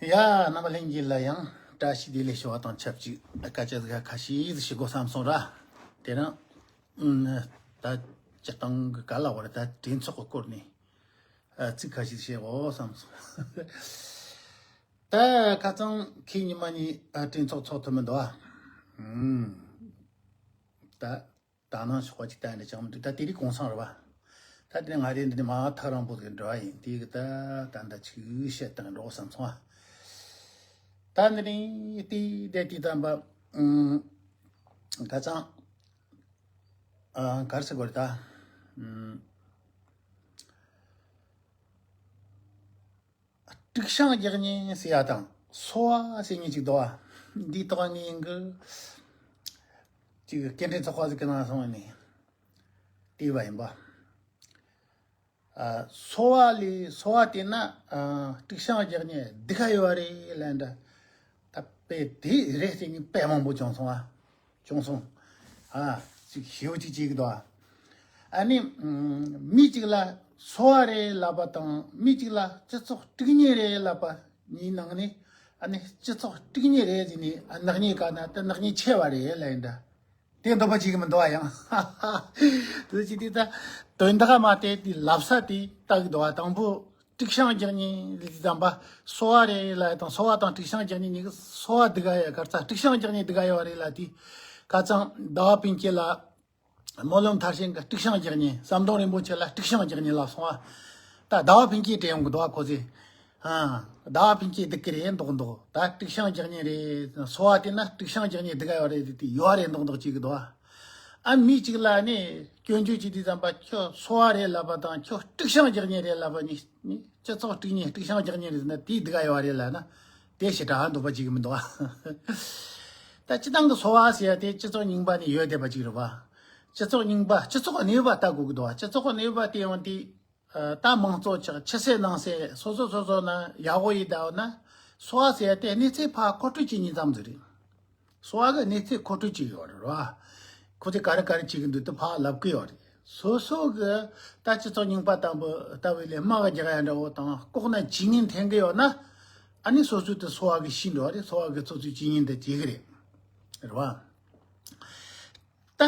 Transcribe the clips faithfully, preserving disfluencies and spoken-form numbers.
ཡ། རྣམ་པ་ལྷན་རྒྱས་ལ་ཡང་བཀྲ་ཤིས་བདེ་ལེགས་ཞུ་བ་དང་ཆབས་ཅིག་སྐད་ཆ་ཟིག་ཁ་ཤས་ཟིག་ཞུ་དགོས་བསམ་སོང་ར། དེ་རིང་ད་སྤྱིར་བཏང་གི་ག་ལ་བར་ད་གྲོས་ཚོགས་ཀྱི་སྐོར་ནས་ཨ་ཚིག་ཁ་ཤས་བཤད་དགོས་བསམ་སོང་། ད་ཁ་སང་ཁོས་ཉི་མ་གཉིས་ཨ་གྲོས་ཚོགས་ཚོགས་ཐུབ་མི་འདུག་ཨ། ཨུམ། ད་ད་ནང་ཞོགས་པ་ཅིག་ད་འདྲ་ཅང་མི་འདུག་ད་དེ་རིང་གུང་སེང་རེད་བ། ད་དེ་ང་རེ་འདི་ནས་མ་ཐག་རིང་པོ་ཟིག་འགྲོ་བ་ཡིན། དེ་གི་ད་ད་འདྲ་ཆུ་བཤད་དང་འགྲོ་བསམ་སོང་ཨ། ད་འདི་ནས་དེ་བསྡད་དེ་ད་འབའ་ཨུམ། ཁ་སང་ཨ་ག་རེ་ཟེར་དགོས་རེད་ད། ཨུམ། དཀྲུག་ཤིང་རྒྱག་མཁན་ཟེར་ཡ་དང་སོ་བ་ཟེར་མཁན་ཅིག་འདུག་ཨ། འདིའི་ཐོག་ངས་ཡིན་གི་ཅིག་སྐད་འཕྲིན་ཚོགས་པ་ཟིག་གི་ནང་སོང་ནས་བལྟས་པ་ཡིན་པ། ཨ་སོ་བ་ལས་སོ་བ་བལྟས་ན་ཨ་དཀྲུག་ཤིང་རྒྱག་མཁན་སྡུག་ག་ཡོད་རེད་ལབ་འདྲ། ད་དཔེ་དེ་རེད་ཟེར་མཁན་དཔེ་མང་པོ་བྱུང་སོང་ཨ། བྱུང་སོང་། ཨ་ཅིག་ཞེ་པོ་ཅིག་བྱེད་གི་འདུག་ཨ། ཨ་ནི་ཨམ་མི་གཅིག་ལ་སོ་བ་རེད་ལབ་པ་དང་མི་གཅིག་ལ་སྤྱི་ཚོགས་དཀྲུག་མཁན་རེད་ལབ་པ་གཉིས་ནང་ནས་ཨ་ནི་སྤྱི་ཚོགས་དཀྲུག་མཁན་རེད་ཟེར་ནས་ཨ་ནག་ཉེས་བཀལ་ན་ད་ནག་ཉེས་ཆེ་བ་རེད་ལབ་ཡིན་ད། དེ་འདོད་པ་བྱེད་གི་མི་འདུག་ཨ་ཡང་། དེ་ཅི་དེ་ད་དོན་དག་མ་དེ་དེ་ལབ་ས་དེ་ལྟ་གི་འདུག་ཨ། དང་པོ་དཀྲུག་ཤིང་རྒྱག་མཁན་ལས་དམ་པ་སོ་བ་རེད་ལ་དང་སོ་བ་དང་དཀྲུག་ཤིང་རྒྱག་མཁན་གཉིས་ཀྱི་སོ་བ་སྡུག་ག་ཡོད་གར་ཚ་དཀྲུག་ཤིང་རྒྱག་མཁན་སྡུག་ག་ཡོད་རེད་ལ་དེ་ཁ་ཚང་ཟླ་བ་ཕུན་སྐྱིད་ལ་སྨོན་ལམ་མཐར་ཕྱིན་གི་དཀྲུག་ཤིང་རྒྱག་མཁན་ཟམ་གདོང་རིན་པོ་ཆེ་ལ་དཀྲུག་ཤིང་རྒྱག་མཁན་ལབ་སོང་ཨ། ད་ཟླ་བ་ཕུན་སྐྱིད་དྲན་ཡོང་གི་འདུག་ཨ་ཁོ་ཚོས། ཨ། ཟླ་བ་ཕུན་སྐྱིད་སྡུག་གི་རེད་མདོག་མདོག་ད་དཀྲུག་ཤིང་རྒྱག་མཁན་རེད། སོ་བ་དེ་ན་དཀྲུག་ཤིང་རྒྱག་མཁན་སྡུག་ག་ཡོད་རེད་དེ་ཡོད་རེད་མདོག་མདོག་བྱེད་གི་འདུག་ཨ། ཨ་མི་གཅིག་ལ་ནི་སྐྱོན་བརྗོད་བྱེད་དུས་ཙམ་པ་ཁྱོད་སོ་བ་རེད་ལབ་པ་དང་ཁྱོད་དཀྲུག་ཤིང་རྒྱག་མཁན་རེད་ལབ་པ་གཉིས་ནི་སྤྱི་ཚོགས་དཀྲུག་མཁན་དཀྲུག་ཤིང་རྒྱག་མཁན་རེད་ཟེར་ན་དེའི་སྡུག་ག་ཡོད་རེད་ལབ་ན་དེ་ཞེ་དྲག་འདོད་པ་བྱེད་གི་མི་འདུག་ཨ། ད་སྤྱི་བཏང་གི་སོ་བ་ཟེར་ཡ་དེ་སྤྱི་ཚོགས་རྙིང་པ་ནས་ཡོད་བསྡད་པ་ཅིག་རེད་བ། སྤྱི་ཚོགས་རྙིང་པ་སྤྱི་ཚོགས་གནས་བབ་ལྟ་དགོས་གི་འདུག་བ། སྤྱི་ཚོགས་གནས་བབ་དེ་ཡང་དེ་ད་མང་གཙོ་ཆགས་ཕྱི་གསལ་ནང་གསལ་སོ་སོ་སོ་སོ་ན་ཡག་པོ་ཡིན་ད་བ་ན་སོ་བ་ཟེར་ཡ་དེ་གནས་ཚུལ་ཕར་མཁོ་སྤྲོད་བྱེད་མཁན་ཙམ་ཟིག་རེད། སོ་བ་གི་གནས་ཚུལ་མཁོ་སྤྲོད་བྱེད་ཡོད་རེད་བ། ཁོ་ཚོས་ག་རེ་ག་རེ་བྱེད་གི་འདུག་དེ་ཕར་ལབ་གི་ཡོད་རེད། སོ་སོ་གི་ད་སྤྱི་ཚོགས་རྙིང་པ་ལྟ་བུ་ལྟ་བུ་ལས་དམག་རྒྱག་ཡ་འདྲ་བོ་དང་ལྐོག་ན་བྱེད་ངན་འཐེན་གི་ཡོད་ན་ཨ་ནི་སོ་སོ་དེ་སོ་བ་གི་ཤི་འགྲོ་བ་རེད། སོ་བ་གི་སོ་སོའི་བྱེད་ངན་དེ་བྱེད་གི་རེད། རེད་བ། ད་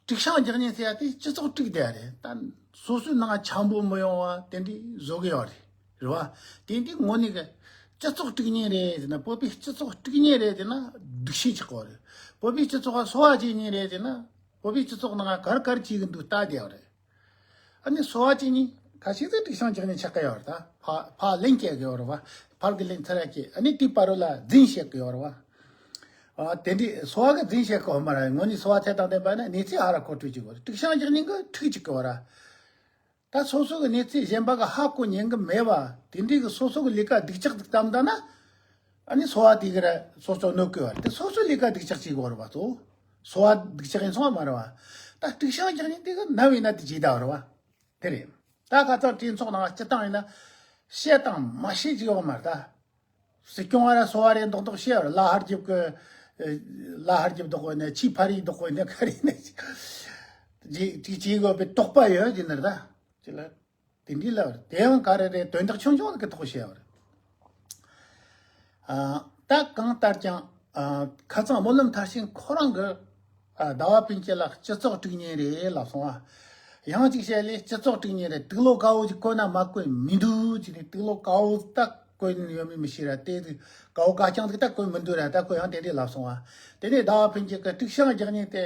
དཀྲུག་ཤིང་རྒྱག་མཁན་ཟེར་ཡ་དེ་སྤྱི་ཚོགས་དཀྲུག་བསྡད་ཡ་རེད། ད་སོ་སོའི་ནང་འཆམ་པོ་མི་ཡོང་བ་དེ་འདྲའི་བཟོ་གི་ཡོད་རེད། རེད་བ། དེ་འདི་དངོས་གནས་གི་སྤྱི་ཚོགས་དཀྲུག་མཁན་རེད་ཟེར་ན་བོད་པའི་སྤྱི་ཚོགས་དཀྲུག་མཁན་རེད་ཟེར་ན་སྡུག་ཤོས་ཆགས་གི་ཡོད་རེད། བོད་པའི་སྤྱི་ཚོགས་ལ་སོ་བ་བྱེད་མཁན་རེད་ཟེར་ན་བོད་པའི་སྤྱི་ཚོགས་ནང་ག་རེ་ག་རེ་བྱེད་གི་འདུག་ལྟ་བསྡད་ཡོད་རེད། ཨ་ནི་སོ་བ་བྱེད་མཁན་ཁ་ཤས་ཚོ་དཀྲུག་ཤིང་རྒྱག་མཁན་ཆགས་གི་ཡོད་རེད། ད་ཕ་ཕར་ལན་སྐྱེལ་གི་ཡོད་རེད་བ། ཕར་གི་ལན་ཚུར་ར་སྐྱེལ། ཨ་ནི་དེའི་བར་ལ་རྫུན་བཤད་གི་ཡོད་རེད་བ། ཨ་དེ་འདྲའི་སོ་བ་གི་རྫུན་བཤད་གི་ཡོད་མ་རེད། དངོས་གནས་སོ་བ་ཚད་དང་ལྡན་པ་ན་གནས་ཚུལ་ཧ་ར་མཁོ་སྤྲོད་བྱེད་དགོས་རེད། དཀྲུག་ཤིང་རྒྱག་མཁན་གི་འཁྲུག་བྱེད་གི་ཡོད་རེད། ད་སོ་སོ་གི་གནས་ཚུལ་གཞན་པ་གི་ཧ་གོ་ཉན་གི་མེད་པ་དེ་འདྲའི་གི་སོ་སོ་གི་ལས་ཀ་སྡུག་ཅག་ཅིག་བརྩམས་ད་ན། ཨ་ནི་སོ་བ་དེ་གི་ར་སོ་སོ་གནོད་གི་ཡོད་རེད། དེ་སོ་སོའི་ལས་ཀ་སྡུག་ཅག་བྱེད་གི་ཡོད་རེད་བ། གཙོ་བོ་སོ་བ་སྡུག་ཅག་ཡིན་སོང་བ་མ་རེད་བ། ད་དཀྲུག་ཤིང་རྒྱག་མཁན་དེ་གི་ནམ་ཡིན་ན་དེ་བྱེད་ད་ཡོད་རེད་བ། དེ་རེད། ད་ཁ་སང་གྲོས་ཚོགས་ནང་སྤྱི་བཏང་ཡིན་ན་བཤད་དང་མ་བཤད་ཅིག་ཡོད་མ་རེད་ད། སྲིད་སྐྱོང་བ་ར་སོ་བ་རེ་མདོག་མདོག་བཤད་ཡོད་རེད། ལ་ཧར་རྒྱབ་གི་ལ་ཧར་རྒྱབ་བདོག་པ་ཡིན་ན་ཆི་ཕ་རི་བདོག་པ་ཡིན་ན་ག་རེ་ཡིན་ན་ཅིག་ཅིག་བྱེད་དགོས་པའི་དོགས་པ་ཡོད་དེ་ནར་ད། ཅི་ལ། དེ་འདྲའི་ལ་དེ་ཡང་ག་རེ་རེད། དོན་དག་ཆུང་ཆུང་གི་ཐོག་བཤད་ཡོད་རེད། ཨ་ད་གང་ལྟར་ཀྱང་ཨ་ཁ་སང་སྨོན་ལམ་མཐར་ཕྱིན་ཁོ་རང་གི་ཨ་ཟླ་བ་ཕུན་སྐྱིད་ལགས་སྤྱི་ཚོགས་དཀྲུག་མཁན་རེད་ལབ་སོང་ཨ། ཡང་གཅིག་བཤད་ལས་སྤྱི་ཚོགས་དཀྲུག་མཁན་རེད། དུག་ལོག་དཀར་པོ་ཅིག་བསྐོན་ན་མ་བསྐོན་མི་འདུག་ཅེས་ནས་དུག་ལོག་དཀར་པོ་ད་བསྐོན་ཡོད་མེད་མི་ཤེས་ར། དེ་དུག་དཀར་པོ་ག་རྐྱང་ཅིག་ད་བསྐོན་མི་འདུག་ར། ད་ཁོ་ཡང་དེ་འདྲས་ལབ་སོང་ཨ། དེ་ནས་ཟླ་བ་ཕུན་སྐྱིད་ཀྱི་དཀྲུག་ཤིང་རྒྱག་མཁན་དེ་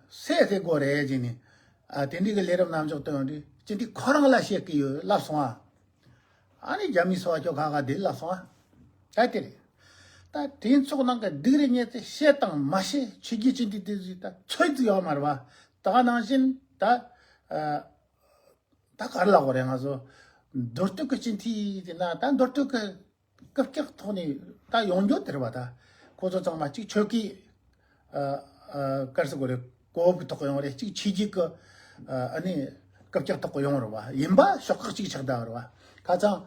སེ་སེ་དགོས་རེད་ཅེས་ནས་ཨ་དེ་འདྲས་ཀྱི་ལས་རིམ་ནམ་འཇོག་སྟོན་རེད་ཅེས་འདི་ཁོ་རང་ལ་བཤད་ཀྱི་ཡོད་ལབ་སོང་ཨ། ཨ་ནི་རྒྱ་མིའི་སོ་བ་ཁྱོད་ཁ་ཁ་བདེ་ལབ་སོང་ཨ། ད་དེ་རེད། ད་གྲོས་ཚོགས་ནང་གི་སྡུག་རེ་ཉེས་ཚེ་བཤད་དང་མ་བཤད་ཆོས་བརྒྱུད་སྤྱི་འཐུས་དེ་ཚོས་ད་ཚོད་ཅིག་ཡོད་མ་རེད་བ། ད་ག་ནང་བཞིན་ད་ཨ་ད་ག་རེ་ལབ་དགོས་རེད། ང་ཚོ་མདོ་སྟོད་ཀྱི་སྤྱི་འཐུས་དེ་ན་ད་མདོ་སྟོད་ཀྱི་སྐུ་སྐྱག་ཐོག་ནས་ད་ཡོང་རྒྱུ་དེ་རེད་བ། ད་ཁོ་ཚོ་ཚང་མ་གཅིག་ཆོལ་ཁའི་ཨ་ཨ་ག་རེ་ཟེར་དགོས་རེད། གོ་བབ་ཀྱི་ཐོག་ཡོང་རེད། གཅིག་ཆོས་བརྒྱུད་ཀྱི་ཨ་ནི་སྐུ་སྐྱག་ཐོག་ཡོང་རེད་བ། ཡིན་པ་ཤོག་ཁག་གཅིག་ཆགས་བསྡད་རེད་བ། ཁ་སང་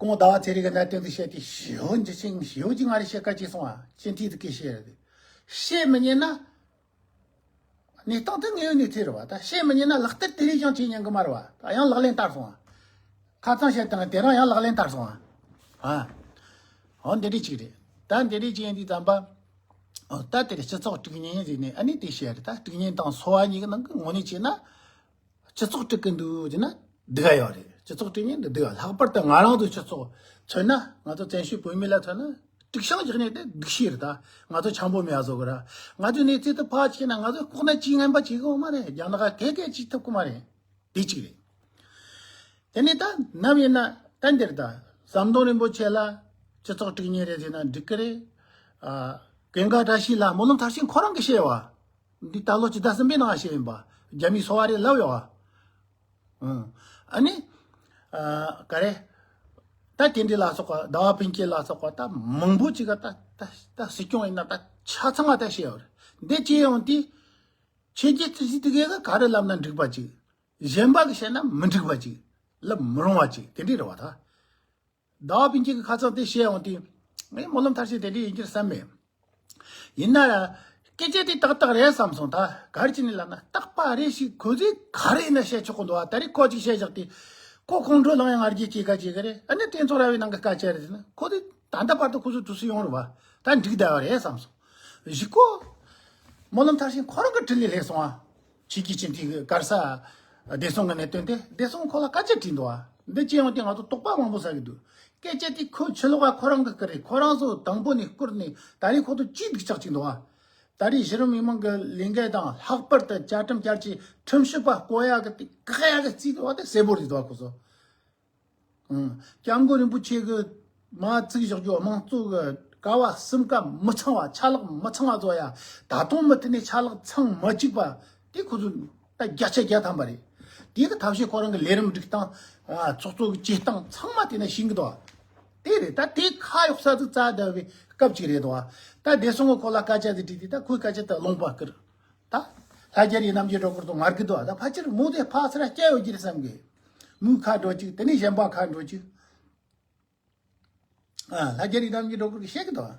གོང་ཟླ་བ་ཚེ་རིང་གི་གནད་དོན་དེ་བཤད་དེ་ཞེ་པོ་འཇི་ཆིང་ཞེ་པོ་ཅིག་ང་རེ་བཤད་ཁ་ཅིག་སོང་བ། སྤྱི་འཐུས་དེ་སྐད་བཤད་རེད། བཤད་མི་ཉན་ན་གནས་སྟངས་དེ་དངོས་ཡོད་གནས་ཚུལ་རེད་བ། ད་བཤད་མི་ཉན་ན་ལག་བསྟར་དེ་རིགས་ཀྱང་བྱེད་ཉན་གི་མ་རེད་བ། ད་ཡང་ལག་ལེན་བསྟར་སོང་བ། ཁ་སང་བཤད་དང་དེ་རིང་ཡང་ལག་ལེན་བསྟར་སོང་བ། ཨ། འོ་འདི་འདྲ་ཅིག་རེད། ད་འདི་འདྲ་ཅིག་ཡིན་དུས་ཙམ་པ། ཨོ་ད་དེར་སྤྱི་ཚོགས་དཀྲུག་ཉེན་ཟེར་ནས་ཨ་ནི་དེ་བཤད་རེད། ད་དཀྲུག་ཉེན་དང་འཚོ་བ་གཉིས་ཀྱི་ནང་གི་ངོས་ནས་བྱས་ན། སྤྱི་ཚོགས་དཀྲུག་གི་འདུག་ཟེར་ན་སྡུག་ག་ཡོད་རེད། སྤྱི་ཚོགས་དཀྲུག་ཉེན་འདི་སྡུག་ག་ལྷག་པར་དུ་ང་རང་ཚོའི་སྤྱི་ཚོགས་མཚོན་ན། ང་ཚོ་བཙན་བྱོལ་བོད་མི་ལ་མཚོན་ན་དཀྲུག་ཤིང་རྒྱག་ཉེན་དེ་སྡུག་ཤོས་རེད། ད་ང་ཚོ་འཆམ་པོ་མེད་བཟོ་གི་ར། ང་ཚོའི་གནས་ཚུལ་དེ་ཕར་བྱས་ན་ང་ཚོ་ལྐོག་ན་ཅི་ངན་པ་བྱེད་གི་ཡོད་མ་རེད། རྒྱ་ནག་ག་གས་གས་བྱེད་ཐུབ་གི་མ་རེད། དེ་གཅིག་རེད། དེ་ནས་ད་ནམ་ཡིན་ན་ད་འདིར་ད་ཟམ་གདོང་རིན་པོ་ཆེ་ལ་སྤྱི་ཚོགས་དཀྲུག་ཉེན་རེད་ཟེར་ན་འགྲིག་གི་རེད། ཨ། ཀུན་དགའ་བཀྲ་ཤིས་ལ་སྨོན་ལམ་མཐར་ཕྱིན་ཁོ་རང་གིས་བཤད་བ། འདི་ད་ལོ་ཕྱི་ཟླ་གསུམ་པའི་ནང་བཤད་ཡིན་པ། རྒྱ་མིའི་སོ་བ་རེད་ལབ་ཡོད་བ། ཨ་ནི། ཨ། ག་རེ། ད་དེ་འདྲ་ལ་སོགས་པ་ཟླ་བ་ཕུན་སྐྱིད་ལ་སོགས་པ་ད་མང་པོ་ཅིག་ག་ད་ད་ད་སྲིད་སྐྱོང་ཡིན་ན་ད་ཆ་ཚང་ང་ད་བཤད་ཡོད་རེད། འདི་བྱས་ཡོང་དུས། ཆོས་བརྒྱུད་སྲིད་ཇུས་དེ་གས་ག་རེ་ལབ་ན་འགྲིག་པ་ཅིག་གཞན་པ་གིས་བཤད་ན་མི་འགྲིག་པ་ཅིག་ལབ་མི་རུང་བ་ཅིག་དེ་འདྲ་རེད་བ་ད། ཟླ་བ་ཕུན་སྐྱིད་ཀྱིས་ཁ་སང་དེ་བཤད་ཡོང་དུས། ངས་སྨོན་ལམ་མཐར་ཕྱིན་དེ་འདྲ་ཡིན་རྒྱུར་བསམ་མེད། ཡིན་ན་ར། སྐད་ཆ་དེ་ཏག་ཏག་རེད་བསམ་སོང་། ད་ག་རེ་བྱས་ནས་ལབ་ན་རྟག་པ་རེ་ཞིག་ཁོ་ཚོས་ག་རེ་ཡིན་ན་བཤད་ཆོག་གི་འདུག་བ། ད་རེས་ཁོ་ཅིག་བཤད་བཞག་དུས། ཁོ་ཁོང་ཁྲོ་ལངས་ཡ་ང་རྒྱལ་སྐྱེ་ག་བྱེད་གི་རེད། ཨ་ནི་དེ་ཚོ་ར་བའི་ནང་གི་སྐད་ཆ་རེད་ཟེར་ན་ཁོ་ཚོས་ད་ལྟ་བར་དུ་ཁོ་ཚོ་དུས་སུ་ཡོང་རེད་བ། ད་འགྲིག་བསྡད་པ་རེད་བསམ་སོང་། གཞུག་གུ། སྨོན་ལམ་མཐར་ཕྱིན་ཁོ་རང་གི་དྲིན་ལས་སླེབས་སོང་ཨ། ཆོས་བརྒྱུད་སྤྱི་འཐུས་ཀྱི་གར་ས། བདེ་སྲུང་གི་གནད་དོན་དེ་བདེ་སྲུང་ཁོ་ལ་སྐད་ཆ་དྲིས་འདུག་ཨ། འདི་ཅི་ཡང་དེ་ང་ཚོ་དོགས་པ་མང་པོ་ཟ་གི་འདུག་སྐད་ཆ་དེ་ཁོ་ཕྱི་ལོགས་ལ་ཁོ་རང་གི་སྐུ་རེད། ཁོ་རང་ཚོ་དང་པོ་ནས་བསྐུར་ནས་ད་རེས་ཁོ་ཚོ་ཅིག་སྡུག་ཅག་ཅིག་འདུག་ཨ། ད་རེས་གཞི་རིམ་མི་མང་གི་ལས་འགན་དང་ལྷག་པར་དུ་བཅའ་ཁྲིམས་བསྐྱར་བཅོས་ཁྲིམས་ཞིབ་པ་བསྐོ་ཡ་གི་དེ་བཀག་ཡ་གི་རྩིས་འདུག་ཨ། དེ་གསལ་པོ་རེད་འདུག་ཨ་ཁོ་ཚོ། ཨང་། སྐྱབས་མགོན་རིན་པོ་ཆེ་གི་མ་བཙུགས་བཞག་རྒྱུ་དམངས་གཙོ་གི་ཀ་བ་གསུམ་ཀ་མི་ཚང་བ། ཆ་ལག་མི་ཚང་བ་བཟོ་ཡ། ད་དུང་མུ་མཐུད་ནས་ཆ་ལག་ཚང་མ་བཅུག་པ་དེ་ཁོ་ཚོ་ད་བརྒྱ་ཆ་བརྒྱ་ཐམ་པ་རེད། དེ་གི་ཐབས་ཤེས་ཁོ་རང་གི་ལས་རིམ་སྒྲིག་སྟངས། ཨ། ཚོགས་གཙོ་གི་བྱེད་སྟངས་ཚང་མ་དེ་ནས་ཤེས་ཀྱི་འདུག་དེ་རེད། ད་དེ་ཁ་གཡོག་ས་ཚིག་རྩ་བསྡད་པའི་སྐབས་ཅིག་རེད་འདུག་ད་བདེ་སྲུང་གི་ཁོ་ལ་སྐད་ཆ་དེ་དྲིས་དུས་ད་ཁོའི་སྐད་ཆ་དེ་ལུང་པ་བསྐུར། ད་ལྷ་རྒྱལ་རི་རྣམ་རྒྱལ་སྒྲོལ་དཀར་དང་ང་རྒྱལ་དུ་བ་ད་ཕལ་ཆེར་མོ་དེ་ཕ་སར་སྐྱ་ཡོད་ཀྱི་རེད་བསམ་གི། མོའི་ཁ་འགྲོ་གཅིག་དེ་ནས་གཞན་པ་ཁ་འགྲོ་གཅིག་ཨ། ལྷ་རྒྱལ་རི་རྣམ་རྒྱལ་སྒྲོལ་དཀར་གྱིས་བཤད་གི་འདུག་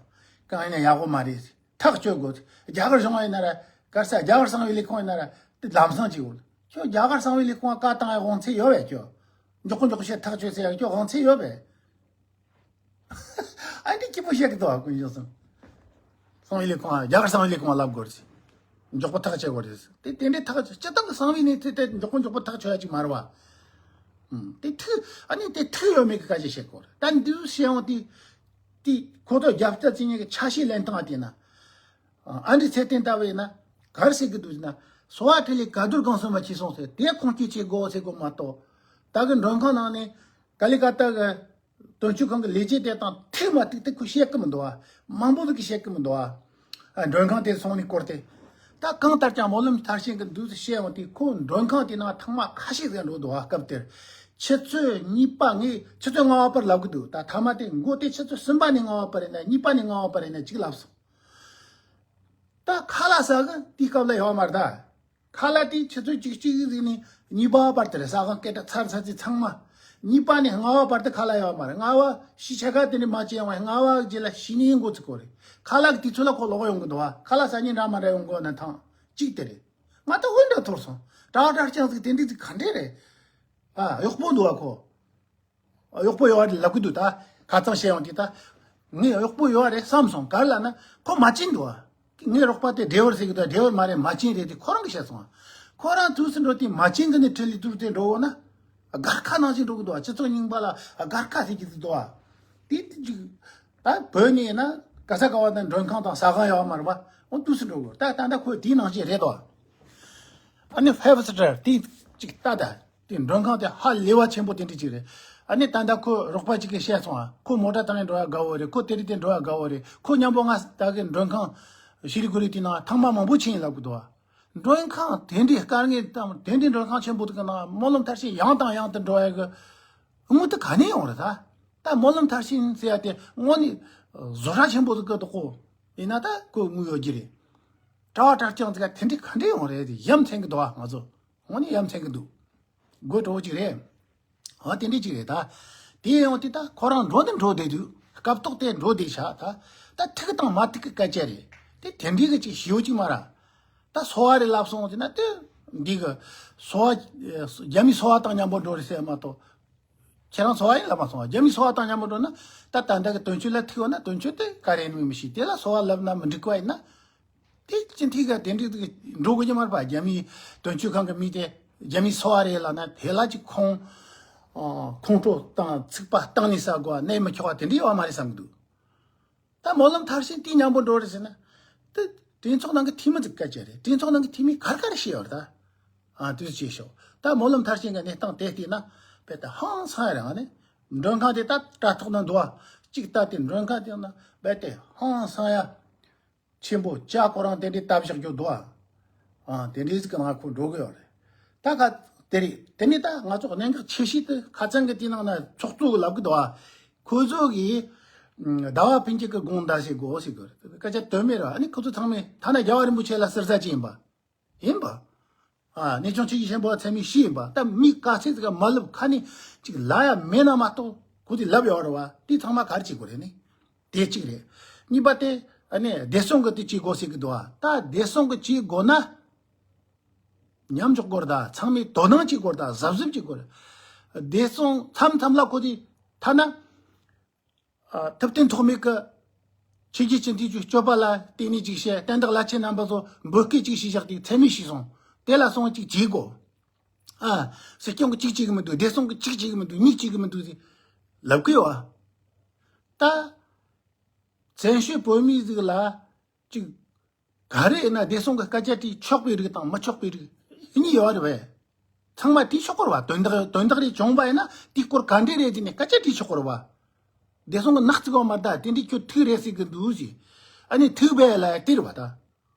གང་ཡིན་ན་ཡག་པོ་མ་རེད། ཐག་གཅོད་དགོས། རྒྱ་གར་གཞུང་ཡིན་ན་ར། ག་རེ་ཟེར། རྒྱ་གར་གསང་བའི་ལས་ཁུངས་ཡིན་ན་ར། དེ་ལམ་སང་བྱེད་དགོས། ཁྱོད་རྒྱ་གར་གསང་བའི་ལས་ཁུངས་ལ་བཀའ་བཏང་ཡ་དབང་ཚད་ཡོད་པས་ཁྱོད། མགྱོགས་པོ་མགྱོགས་པོ་བཤད། ཐག་གཅོད་ཟེར་ཡ་ཁྱོད་དབང་ཚད་ཡོད་པས། ཨ་འདི་སྐྱིད་པོ་བཤད་གི་འདུག་ཨ། དཀོན་མཆོག་གསུམ། གསང་བའི་ལས་ཁུངས་ཨ། རྒྱ་གར་གསང་བའི་ལས་ཁུངས་ལ་ལབ་དགོས་རེད། མགྱོགས་པོ་ཐག་གཅོད་དགོས་རེད། དེ་དེ་འདྲའི་ཐག་གཅོད། སྤྱི་བཏང་གི་གསང་བའི་གནས་ཚུལ་དེ་མགྱོགས་པོ་མགྱོགས་པོ་ཐག་གཅོད་ཡ་ཅིག་མ་རེད་བ། ཨུམ། དེ་ཐུག་ཨ་ནི་དེ་ཐུག་ཡོད་མེད་ཀྱི་སྐད་ཆ་བཤད་དགོས་རེད། ད་འདི་བཤད་ཡོང་དུས། དེ་ཁོ་ཚོ་རྒྱབ་རྩ་བྱེད་མཁན་གྱི་ཆ་ཤས་ལེན་སྟངས་དེ་ན། ཨ་འདྲ་ཚད་ལྡན་ལྟ་བུ་ཡིན་ན། ག་རེ་ཟེར་གི་འདུག་ཟེར་ན། སོ་བ་ཁྲི་ལས་ག་དུར་གང་སོང་མ་ཁྱེར་སོང་ཟེར། དེ་ཁུངས་སྐྱེལ་བྱེད་དགོས་ཟེར་དགོས་མ་གཏོགས། ད་གི་མགྲོན་ཁང་ནང་ནས་ཀ་ལི་ཀ་ཏ་གི་དོན་གཅོད་ཁང་གི་ལས་བྱེད་དེ་དང་ཐུག་མ་ཐུག་དེ་ཁོས་བཤད་གི་མི་འདུག་ཨ། མང་པོ་ཟིག་གིས་བཤད་གི་མི་འདུག་ཨ། ཨ། མགྲོན་ཁང་དེ་སོང་ནས་སྐོར་ཏེ། ད་གང་ལྟར་ཀྱང་སྨོན་ལམ་མཐར་ཕྱིན་གི་འདུག་ཟེར་བཤད་ཡོང་དུས་ཁོ་མགྲོན་ཁང་དེ་ནང་ཐེངས་མ་ཁ་ཤས་ཟིག་འགྲོ་འདུག་ཨ། སྐབས་དེར། ཆུ་ཚོད་གཉིས་པ། ངས་ཆུ་ཚོད་ལྔ་པ་བར་ལབ་གི་འདུག་ད་ཐ་མ་དེ་མགོ་དེ་ཆུ་ཚོད་གསུམ་པ་ནས་ལྔ་པ་བར་ཡིན་ན། གཉིས་པ་ནས་ལྔ་པ་བར་ཡིན་ན་ཅིག་ལབ་སོང་། ད་ཁ་ལག་ཟ་གི་དེའི་སྐབས་ལ་ཡོད་མ་རེད་ད། ཁ་ལག་དེ་ཆུ་ཚོད་གཅིག་གཅིག་ཟིག་ནས་གཉིས་པ་བར་དེ་རེད། ཟ་ཁང་སྐད་གྲགས་ཚར་ཚར་ཚེ་ཚང་མ། གཉིས་པ་ནས་ལྔ་པ་བར་དུ་ཁ་ལག་ཡོད་མ་རེད། ལྔ་པ་ཕྱི་ཆ་ཁ་དེ་ནས་མ་བྱས་ཡོང་བ། ལྔ་པ་རྗེས་ལ་ཕྱི་ཉིན་འགོ་ཚུགས་གོ་རེད། ཁ་ལག་གི་དུས་ཚོད་ལ་ཁོ་ལོག་ཡོང་གི་འདུག་བ། ཁ་ལག་ཟ་ཉིན་འདྲ་མ་འདྲ་ཡོང་གོ་ན་ཐང་གཅིག་དེ་རེད། ང་ད་དབུ་འདྲ་འཐོར་སོང་། གྲྭ་བ་གྲྭ་རྐྱང་ཟིག་དེ་འདྲ་ཟིག་ག་འདྲ་རེད། ཨ། གཡོག་པོ་འདུག་བ་ཁོ། གཡོག་པོ་ཡོད་རེད་ལབ་གི་འདུག་ད་ཁ་རྩང་བཤད་ཡོང་དུས་ད། ངས་གཡོག་པོ་ཡོད་རེད་བསམ་སོང་། ག་རེ་ལབ་ན་ཁོ་མ་བྱིན་འདུག་ཨ། ངའི་རོགས་པ་དེ་ཌེ་ཝར་ཟེར་གི་འདུག་ཌེ་ཝར་མ་རེད། མ་བྱིན་རེད་དེ་ཁོ་རང་གིས་བཤད་སོང་ཨ། ཁོ་རང་དུས་སུ་འགྲོ་དུས་མ་བྱིན་གི་ནས་ཁྲིད་ལས་དུས་དེ་འགྲོ་འོ་ན། སྒར་ཁ་ནང་བཞིན་འགྲོ་གི་འདུག་ཨ། སྤྱི་ཚོགས་རྙིང་པ་ལ་སྒར་ཁ་ཟེར་གི་ཟིག་འདུག་ཨ། དེ་དེ་ཅིག་ད་བོད་ནས་ཡིན་ན་ག་ས་ག་བ་དང་མགྲོན་ཁང་དང་ཟ་ཁང་ཡོད་མ་རེད་པ། འོ་དུས་སུ་འགྲོ་དགོས། ད་ད་ལྟ་ཁོ་དེའི་ནང་བཞིན་རེད་དོ། ཨ་ནི་ཕའི་ཝི་སི་ཊར་དེ་ཅིག་ལྟ་ད། དེ་མགྲོན་ཁང་དེ་ཧ་ལས་པ་ཆེན་པོ་དེ་འདྲ་ཅིག་རེད། ཨ་ནི་ད་ལྟ་ཁོ་རོགས་པ་ཅིག་གིས་བཤད་སོང་ཨ། ཁོ་མོ་ཊ་བཏང་ནས་འགྲོ་ཡ་དགའ་བོ་རེད། ཁོ་དེ་རིང་དེ་འགྲོ་ཡ་དགའ་བོ་རེད། ཁོ་མཉམ་པོ་ང་ད་གི་མགྲོན་ཁང་ཤི་ལི་གུ་རི་དེ་ནང་ཐེངས་མ་མང་པོ་ཕྱིན་ཡིན་ལབ་གི་འདུག་ཨ། མགྲོན་ཁང་དེ་འདྲའི་དཀའ་ངལ་དང་དེ་འདྲའི་མགྲོན་ཁང་ཆེན་པོ་དེ་གི་ནང་སྨོན་ལམ་མཐར་ཕྱིན་ཡང་དང་ཡང་དུ་འགྲོ་ཡ་གི་དངུལ་དེ་ག་ནས་ཡོང་རེད་ད། ད་སྨོན་ལམ་མཐར་ཕྱིན་ཟེར་ཡ་དེ་དངོས་གནས་བཟོ་གྲྭ་ཆེན་པོ་དེ་གི་དོག་གོ་ཡིན་ན་ད་ཁོ་དངུལ་ཡོད་ཀྱི་རེད། གྲྭ་བ་གྲྭ་རྐྱང་ཅིག་ག་དེ་འདྲའི་ག་འདྲ་ཡོང་རེད་དེ་ཡ་མཚན་གི་འདུག་ཨ། ང་ཚོ་དངོས་གནས་ཡ་མཚན་གི་འདུག་དགོད་བྲོ་བོ་ཅིག་རེད། འོ་དེ་འདྲ་ཅིག་རེད་ད། དེ་ཡང་དེ་ད་ཁོ་རང་འགྲོ་འདི་འགྲོ་བསྡད་དུས་སྐབས་ཐོག་དེ་འགྲོ་བསྡད་ཤག་ད་ད་ཐུག་དང་མ་ཐུག་གི་སྐད་ཆ་རེད། དེ་དེ་འདྲའི་གི་ཅིག་ཞེའུ་ཅིག་མ་ར། ད་སོ་བ་རེད་ལབ་སོང་ཟེར་ན་དེ་འདི་གི་སོ་བ་རྒྱ་མིའི་སོ་བ་དང་མཉམ་པོ་འགྲོ་རེད་ཟེར་མ་གཏོགས། ཁྱེད་རང་ཚོ་བ་ཡིན་ལབ་མ་སོང་བ། རྒྱ་མིའི་ཚོ་བ་དང་མཉམ་པོ་འགྲོ་ན་ད་ད་འདྲ་གི་དོན་གཅོད་ལ་ཐུག་ཡོད་ན་དོན་གཅོད་དེ་ག་རེ་ཡིན་མིན་མི་ཤེས། དེ་ལ་ཚོ་བ་ལབ་ན་མི་འགྲིག་པ་ཡིན་ན། དེ་སྤྱི་འཐུས་ག་དེ་འདྲ་འགྲོ་དགོས་ཀྱི་མ་རེད་པ། རྒྱ་མིའི་དོན་གཅོད་ཁང་གི་མི་དེ་རྒྱ་མིའི་ཚོ་བ་རེད་ལབ་ན་དེ་ལ་ཅིག་ཁོང་ཁོང་ཁྲོ་དང་ཚིག་པ་གཏིང་ནས་ཟ་དགོས་པ་གནས་མི་ཆོག་པ་དེ་འདྲ་ཡོད་མ་རེད་བསམ་གི་འདུག་ད་སྨོན་ལམ་མཐར་ཕྱིན་དེ་མཉམ་པོ་འགྲོ་རེད་ཟེར་ན། དེ་གྲོས་ཚོགས་ནང་གི་འཐུས་མི་ཚོ་སྐད་ཆ་རེད། གྲོས་ཚོགས་ནང་གི་འཐུས་མི་ག་རེ་ག་རེ་བཤད་ཡོད་རེད་ད། ཨ་དུས་ཅེས་ཤོག་ད་སྨོན་ལམ་མཐར་ཕྱིན་གྱི་གནས་སྟངས་དེ་བལྟས་ན་རྦད་དེ་ཧང་སང་རེད། ཨ་ནི་མགྲོན་ཁང་དེ་ད་དྲ་ཐོག་ན་འདུག་ཨ། གཅིག་ལྟ་དེ་མགྲོན་ཁང་དེ་ན་རྦད་དེ་ཧང་སང་ཡ། ཆེན་པོ་ལྕགས་ཁོ་རང་དེ་འདྲའི་བཏབ་བཞག་རྒྱུ་འདུག་ཨ། ཨ་དེ་འདྲའི་ཟིག་གི་ནང་ཁོ་འགྲོ་གི་ཡོད་རེད། ད་ག་དེ་རེད། དེ་ནས་ད་ང་ཚོ་གནད་འགག་ཆེ་ཤོས་དེ་ཁ་སང་གི་དེ་ནང་ན་ཚོགས་གཙོ་གི་ལབ་གི་འདུག་ཨ། ཁོ་ཚོ་གིས་ཟླ་བ་ཕུན་སྐྱིད་གི་དགོངས་དག་བྱེད་དགོས་ཟེར་གི་རེད། སྐད་ཆ་དོན་མེད་ར། ཨ་ནི་ཁོ་ཚོ་ཚང་མས་ཐ་ན་རྒྱལ་བ་རིན་པོ་ཆེ་ལ་ཟུར་ཟ་ཅིག་ཡིན་པ། ཡིན་པ། ཨ་གནས་ཆུང་ཆོས་ཀྱི་ཆེན་པོ་ཚད་མེད་བཞི་ཡིན་པ། ད་མི་དཀའ་ཚེགས་ཟིག་ག་མ་ལབ་ཁ་ནས་ཅིག་ལབ་ཡ་མེད་ན་མ་གཏོགས་ཁོ་ཚོས་ལབ་ཡོད་རེད་བ། དེ་ཚང་མ་ག་རེ་བྱེད་དགོས་རེད་ནི། དེ་གཅིག་རེད། གཉིས་པ་དེ་ཨ་ནི་བདེ་སྲུང་གི་དེ་བྱེད་དགོས་ཟེར་གི་འདུག་ཨ། ད་བདེ་སྲུང་གི་བྱེད་དགོས་ན། མཉམ་འཇོག་དགོས་རེད་ད། ཚང་མས་དོ་སྣང་བྱེད་དགོས་རེད་ད། གཟབ་གཟབ་བྱེད་དགོས་རེད། བདེ་སྲུང་མཚམས་མཚམས་ལ་ཁོ་ཚོས་ཐ་ན། ཨ་ཐུབ་བསྟན་ཐོགས་མེད་ཀྱི་ཆོས་བརྒྱུད་སྤྱི་འཐུས་ཀྱི་སྤྱོད་པ་ལ་བརྟེན་ནས་ཅིག་བཤད། བསྟན་བདག་བླ་ཆེན་རྣམ་པ་ཚོ་འབོད་སྐུལ་ཅིག་བྱས་བཞག་དེ་ཚད་མེད་བྱས་སོང་། དེ་ལ་སོང་ཅིག་བྱེད་དགོས། ཨ་སྲིད་སྐྱོང་གི་ཅིག་བྱེད་གི་མི་འདུག་བདེ་སྲུང་གི་ཅིག་བྱེད་གི་མི་འདུག་གཉིས་བྱེད་གི་མི་འདུག་ཟེར་ལབ་གི་ཡོད་ཨ། ད་བཙན་བྱོལ་བོད་མི་ཟིག་ལ་ཅིག་ག་རེ་ཡིན་ན་བདེ་སྲུང་གི་སྐད་ཆ་དྲིས་ཆོག་པའི་རིགས་དང་མི་ཆོག་པའི་རིགས་གཉིས་ཡོད་རེད་པས། ཚང་མ་དྲིས་ཆོག་གི་རེད་བ། དོན་དག་དོན་དག་རེ་བྱུང་བ་ཡིན་ན་དེའི་སྐོར་ག་འདྲས་རེད་ཟེར་ནས་སྐད་ཆ་དྲིས་ཆོག་གི་རེད་བ། བདེ་སྲུང་གི་ནག་བརྩི་གི་མ་རེད་ད། དེ་འདྲས་ཁྱོད་ཐུག་རེད་ཟེར་གི་འདུག་ཟེར། ཨ་ནི་ཐུག་པས་ལ་དེ་རེད་བ་ད།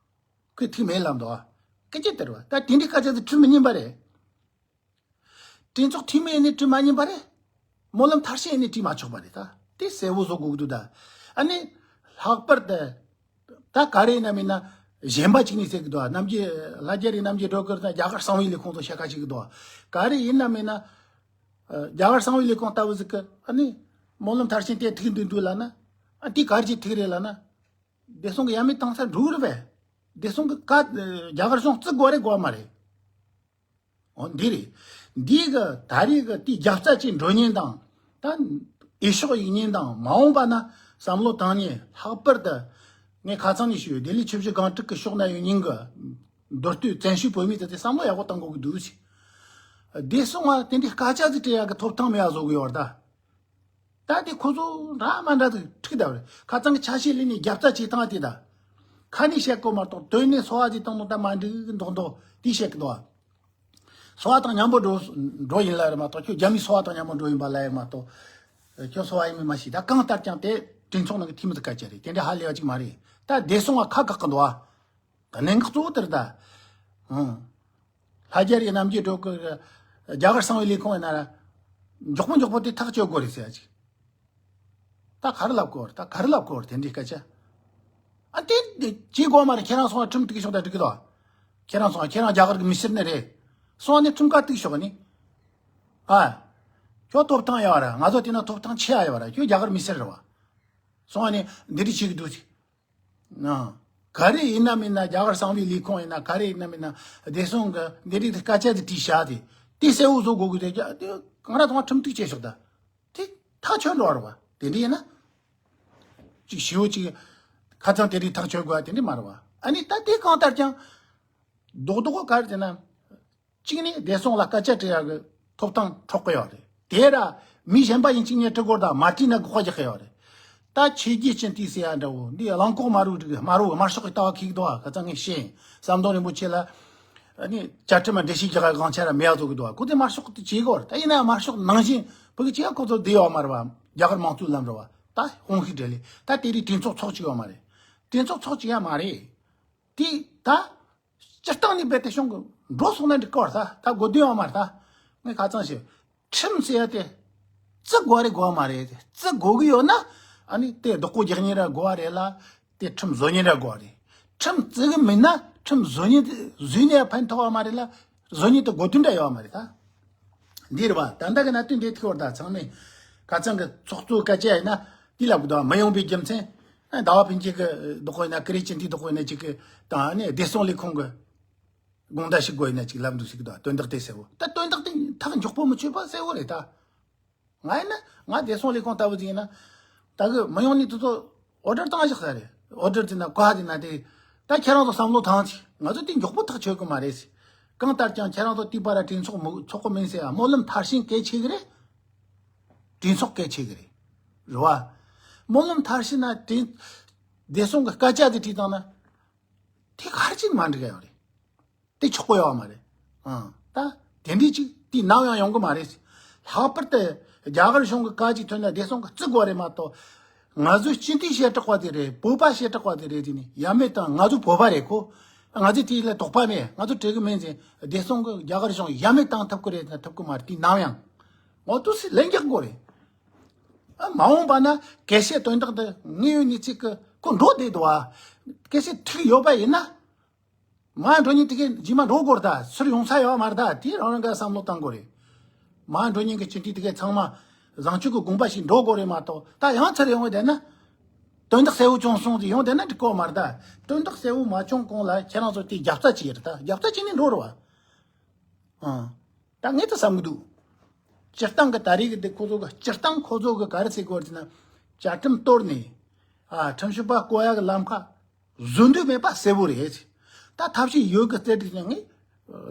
ཁོས་ཐུག་མེད་ལབ་འདུག་བ། སྐད་ཆ་དེ་རེད་བ། ད་དེ་འདྲས་སྐད་ཆ་དེ་ཁྲིམས་མི་ཉན་པ་རེད། གྲོས་ཚོགས་འཐུས་མི་ནི་ཁྲིམས་མ་ཉན་པ་རེད། སྨོན་ལམ་མཐར་ཕྱིན་ནི་བྲིས་མ་ཆོག་པ་རེད་ད། དེ་གསལ་བོ་བཟོ་དགོས་ཀྱི་འདུག་ད། ཨ་ནི་ལྷག་པར་དུ་ད་ག་རེ་ཡིན་ན་མིན་ན་གཞན་པ་གཅིག་ནས་ཟེར་གྱི་འདུག་རྣམ་རྒྱལ་ལྷ་རྒྱལ་རི་རྣམ་རྒྱལ་སྒྲོལ་དཀར་དང་རྒྱ་གར་གསང་བའི་ལས་ཁུངས་ཚོ་བཤད་ཁ་བྱེད་ཀྱི་འདུག་ག་རེ་ཡིན་ན་མིན་ན་རྒྱ་གར་གསང་བའི་ལས་ཁུངས་ལྟ་བུ་ཟིག་གི་ཨ་ནི་སྨོན་ལམ་མཐར་ཕྱིན་དེ་ཐུག་འདུག་འདུག་ལབ་ན། ཨ་དེ་ག་རེ་བྱས་ཐུག་རེད་ལབ་ན། བདེ་སྲུང་གི་ཡ་མེད་བཏང་ས་འགྲོ་གི་རེད་པས། བདེ་སྲུང་གི་བཀའ་རྒྱ་གར་གཞུང་བརྩི་དགོས་རེད་དགོས་མ་རེད། འོ་འདི་རེད། འདི་གི་ད་རེས་གི་དེའི་རྒྱབ་རྩ་ཅིག་འགྲོ་ཉེན་དང་། ད་འོས་ཤོག་ཡིན་ཉེན་དང་མ་འོངས་པ་ན་བསམ་བློ་བཏང་ཉེན། ལྷག་པར་དུ་ངས་ཁ་སང་ནས་ཞུས་ཡོད། ལྡི་ལི་ཆུ་བཞི་སྒང་དྲུག་གི་ཕྱོགས་ན་ཡོད་ཉིན་གི་མདོ་སྟོད་བཙན་བྱོལ་བོད་མི་དེ་ཚོས་བསམ་བློ་ཡག་པོ་བཏང་དགོས་ཀྱི་འདུག་ཟེར། བདེ་སྲུང་བ་དེ་འདྲའི་སྐད་ཆ་ཟིག་དྲི་ཡག་གི་ཐོབ་ཐང་མེད་ཡག་བཟོ་གི་ཡོད་རེད་ད། ད་དེ་ཁོ་ཚོ་འདྲ་མ་འདྲ་ཟིག་འཁྲུག་བསྡད་པ་རེད། ཁ་སང་གི་ཆ་ཤས་ལས་ནས་རྒྱབ་རྩ་བྱེད་སྟངས་དེ་ད། ཁ་ནས་བཤད་དགོས་མ་གཏོགས་དོན་ནས་སོ་བ་ཟིག་བཏང་ནོ་ད་མ་འགྲིག་མདོག་མདོག་དེ་བཤད་གི་འདུག་བ། སོ་བ་དང་མཉམ་པོ་འགྲོ་འགྲོ་ཡིན་ལ་རེད་མ་གཏོགས་ཁྱོད་རྒྱ་མིའི་སོ་བ་དང་མཉམ་པོ་འགྲོ་ཡིན་པ་ལ་ཡིན་མ་གཏོགས། ཁྱོད་སོ་བ་ཡིན་མིན་མ་ཤེས། ད་གང་ལྟར་ཀྱང་དེ་གྲོས་ཚོགས་ནང་གི་འཐུས་མི་ཚོ་སྐད་ཆ་རེད། དེ་འདྲ་ཧ་ལས་པ་ཅིག་མ་རེད། ད་བདེ་སྲུང་བ་ཁ་བཀག་གི་འདུག་བ། གནད་འགག་གཙོ་བོ་དེ་རེད་ད། ཨང་། ལྷ་རྒྱལ་རི་རྣམ་རྒྱལ་སྒྲོལ་དཀར་རྒྱ་གར་གསང་བའི་ལས་ཁུངས་ཡིན་ན་ར། མགྱོགས་པོ་མགྱོགས་པོ་དེ་ཐག་གཅོད་དགོས་རེད་ཟེར་ཡ་ཅིག་ད་ག་རེ་ལབ་དགོས་རེད། ད་ག་རེ་ལབ་དགོས་རེད། དེ་འདྲའི་སྐད་ཆ། ཨ་དེ་དེ་བྱེད་དགོས་མ་རེད། ཁྱེད་རང་སོང་བ་ཁྲིམས་གཏུག་ཤོག་ད་འགྲིག་གི་འདུག་ཁྱེད་རང་སོང་བ་ཁྱེད་རང་རྒྱ་གར་གི་མི་སེར་ནི་རེད། སོང་བ་ནི་ཁྲིམས་ཁ་གཏུག་ཤོག་ནི། ཨ། ཁྱོད་ཐོབ་ཐང་ཡོད་ར། ང་ཚོ་དེ་ན་ཐོབ་ཐང་ཆེ་ཡ་ཡོད་ར། ཁྱོད་རྒྱ་གར་མི་སེར་རེད་བ། སོང་བ་ནི་འདི་འདྲ་བྱེད་གི་འདུག་ཨ། ག་རེ་ཡིན་ན་མིན་ན་རྒྱ་གར་གསང་བའི་ལས་ཁུངས་ཡིན་ན་ག་རེ་ཡིན་ན་མིན་ན་བདེ་སྲུང་གི་འདི་རིགས་དེ་སྐད་ཆ་དེ་དྲིས་བཞག་དེ་དེ་གསལ་བོ་བཟོ་དགོས་གི་དེ་རྒྱ་དེ་གང་ར་ཐོང་ཁྲིམས་གཏུག་བྱས་ཤོག་ད། དེ་ཐག་ཆོད་འགྲོ་བ་རེད་བ། དེ་འདྲ་ཡིན་ན་ཅིག་ཞེ་པོ་ཅིག་ཁ་ཚང་དེ་རིགས་ཐག་ཆོད་དགོས་པ་དེ་འདྲ་མ་རེད་བ། ཨ་ནི་ད་དེ་གང་ལྟར་ཀྱང་རྡོག་རྡོག་ག་རེ་ཟེར་ན། གཅིག་ནི་བདེ་སྲུང་ལ་སྐད་ཆ་དྲི་ཡག་གི་ཐོབ་ཐང་འཕྲོག་གི་ཡོད་རེད། དེ་ར་མི་གཞན་པ་ཡིན་གཅིག་ཉིད་དྲི་དགོས་དང་མ་དྲིས་ན་དགག་པ་རྒྱག་གི་ཡོད་རེད། ད་ཆོས་བརྒྱུད་སྤྱི་འཐུས་ཟེར་ཡ་འདྲ་བོ་འདི་རླངས་ཁོག་དམར་བོ་འགྲིག་དམར་བོ་དམར་ཤོག་གི་ལྟ་བ་ཁེག་འདུག་ཨ། ཁ་ཚང་ངས་ཤེས། ཟམ་གདོང་རིན་པོ་ཆེ་ལ་ཨ་ནི་བཅའ་ཁྲིམས་ལ་འགྲེལ་བཤད་རྒྱག་ཡ་གང་ཆ་ར་མེད་ཡ་བཟོ་གི་འདུག་ཨ། ཁོ་ཚོས་དམར་ཤོག་དེ་བྱེད་དགོས་རེད། ད་ཡིན་ན་ཡང་དམར་ཤོག་ནང་བཞིན་བོད་ཀྱི་ཅི་ཡང་ཁོ་ཚོ་བསྡད་ཡོད་མ་རེད་བ། རྒྱ་གར་དམངས་གཙོའི་ལམ་རེད་བ། ད་དཔུང་ཤུགས་སྦྲེལ་ལས་ད་དེ་རིགས་གྲོས་ཚོགས་ཚོགས་བཅུག་ཡོད་མ་རེད། གྲོས་ཚོགས་ཚོགས་བཅུག་ཡ་མ་རེད། དེ་ད། སྤྱིར་བཏང་ནས་རྦད་དེ་གཞུང་གི་འགྲོ་སོང་ན་འགྲིག་གི་བར་ད་ད་དགོས་དོན་ཡོད་མ་རེད་ད། ངས་ཁ་ཚང་ཞིག་ཁྲིམས་ཟེར་ཡ་དེ་བརྩི་དགོས་རེད་དགོས་མ་རེད། བརྩི་དགོས་ཀྱི་ཡོད་ན་ཨ་ནི་དེ་བདག་པོ་རྒྱག་ཉེན་ར་དགོས་པ་རེད་ལ། དེ་ཁྲིམས་བཟོ་ཉེན་ར་དགོས་པ་རེད། ཁྲིམས་བརྩི་གི་མིན་ན་ཁྲིམས་བཟོ་ཉེན་བཟོས་ནས་ཕན་ཐོགས་པ་མ་རེད་ལ། བཟོ་ཉེན་དེ་དགོས་དོན་འདྲ་ཡོད་མ་རེད་ད། འདི་རེད་བ། ད་ལྟ་གི་གནད་དོན་འདི་ཐུག་བར་ད་ཚང་མས་ཁ་ཚང་གི་ཚོགས་གཙོ་སྐད་ཆ་ཡིན་ན་དེ་ལབ་གི་འདུག་མི་ཡོང་པའི་རྒྱུ་མཚན་ཟླ་བ་ཕུན་སྐྱིད་ཀྱི་བདག་པོ་ཡིན་ན་ཀི་རེ་ཅི་འདི་བདག་པོ་ཡིན་ན་ཅིག་གི་དང་ནས་བདེ་སྲུང་ལས་ཁུངས་ཀྱི་དགོངས་དག་ཞིག་དགོས་ཡིན་ན་ཅིག་ལབ་འདུག་ཟེར་གི་འདུག་དོན་དག་དེ་གསལ་བོ། ད་དོན་དག་དེ་ཐག་མགྱོགས་པོ་མི་ཆོད་པ་གསལ་བོ་རེད་ད། ང་ཡིན་ན་ང་བདེ་སྲུང་ལས་ཁུངས་ལྟ་བུ་ཅིག་ཡིན་ན། ད་གི་མི་ཡོང་ནི་དེ་ཚོ་ཨོ་ཌར་བཏང་བཞག་ས་རེད། ཨོ་ཌར་དེ་ན་བཀའ་དེ་ན་དེ། ད་ཁྱེད་རང་ཚོ་བསམ་བློ་བཏང་ཅིག་ང་ཚོ་དེ་མགྱོགས་པོ་ཐག་ཆོད་གི་མ་རེད་ཟེར། གང་ལྟར་ཀྱང་ཁྱེད་རང་ཚོ་དེའི་བར་ལ་གྲོས་ཚོགས་མི་ཚོགས་གི་མིན་ཟེར་ཡ། སྨོན་ལམ་མཐར་ཕྱིན་གལ་ཆེ་གི་རེད། གྲོས་ཚོགས་གལ་ཆེ་གི་རེད། རེད་བ། སྨོན་ལམ་མཐར་ཕྱིན་ན་དེ་བདེ་སྲུང་གི་སྐད་ཆ་དེ་བྲིས་བཏང་ན། དེ་ག་རེ་ཅིག་མ་འགྲིག་ག་ཡོད་རེད། དེ་ཆོག་གི་ཡོད་མ་རེད། ཨང་། ད་དེ་འདྲའི་ཅིག་དེ་ནམ་ཡང་ཡོང་གི་མ་རེད། ལྷག་པར་དུ་རྒྱ་གར་གཞུང་གི་བཀའ་ཅིག་ཐོན་ན་བདེ་སྲུང་གི་བརྩི་དགོས་རེད་མ་གཏོགས། ང་ཚོའི་སྤྱི་འཐུས་བཤད་གྲོགས་པ་དེ་རེད། བོད་པ་བཤད་གྲོགས་པ་དེ་རེད། དེ་ནི་ཡ་མེད་དང་ང་ཚོ་བོད་པ་རེད་ཁོ། ང་ཚོས་དེ་ལ་དོགས་པ་མེད། ང་ཚོ་བྲེལ་གི་མེད་ཟེར། བདེ་སྲུང་གི་རྒྱ་གར་གཞུང་ཡ་མེད་བཏང་ཐུབ་ཀྱི་རེད་ན་ཐུབ་ཀྱི་མ་རེད། དེ་ནམ་ཡང་། འོ་དུ་སི་ལན་རྒྱག་དགོས་རེད། ཨ་མ་འོངས་པ་ན་གལ་སྲིད་དོན་དག་འདི་དངོས་ཡོད་གནས་ཚུལ་གི་ཁོ་འགྲོ་བསྡད་འདུག་བ། གལ་སྲིད་ཐིག་ཡོད་པ་ཡིན་ན། མ་འགྲོ་ཉིན་དེ་གའི་རྗེས་མ་འགྲོ་དགོས་རེད། ད་ཚུར་ཡོང་ས་ཡོད་མ་རེད། ད་དེ་རང་རང་ག་བསམ་བློ་བཏང་དགོས་རེད། མ་འགྲོ་ཉིན་གི་སྤྱི་འཐུས་དེ་གའི་ཚང་མ་བཟང་སྤྱོད་ཀྱི་དགོངས་པ་ཞིག་འགྲོ་དགོས་རེད་མ་གཏོགས། ད་ཡང་ཚུར་ཡོང་བ་བསྡད་ན། དོན་དག་གསལ་བོ་བྱུང་སོང་ཟེར་ཡོང་བསྡད་ན་འགྲིག་གོ་མ་རེད། ད་དོན་དག་གསལ་བོ་མ་བྱུང་གོང་ལ་ཁྱེད་རང་ཚོ་དེ་རྒྱབ་རྩ་བྱེད་རེད། ད་རྒྱབ་རྩ་བྱེད་ནས་འགྲོ་རེད་བ། ཨང་། ད་ངས་ད་བསམ་གི་འདུག་སྤྱིར་བཏང་གི་ད་རེས་ཀྱི་འདི་ཁོ་ཚོ་གི་སྤྱིར་བཏང་ཁོ་ཚོ་གི་ག་རེ་ཟེར་དགོས་རེད་ཟེར་ན། བཅའ་ཁྲིམས་གཏོར་ནས། ཨ་ཁྲིམས་ཞིབ་པ་བསྐོ་ཡག་གི་ལམ་ཁ་བཟོ་འདོད་མེད་པ་གསལ་བོ་རེད། ད་ཐབས་ཤེས་ཡོད་གི་རྩལ་སྒྲིག་ནས་ངས་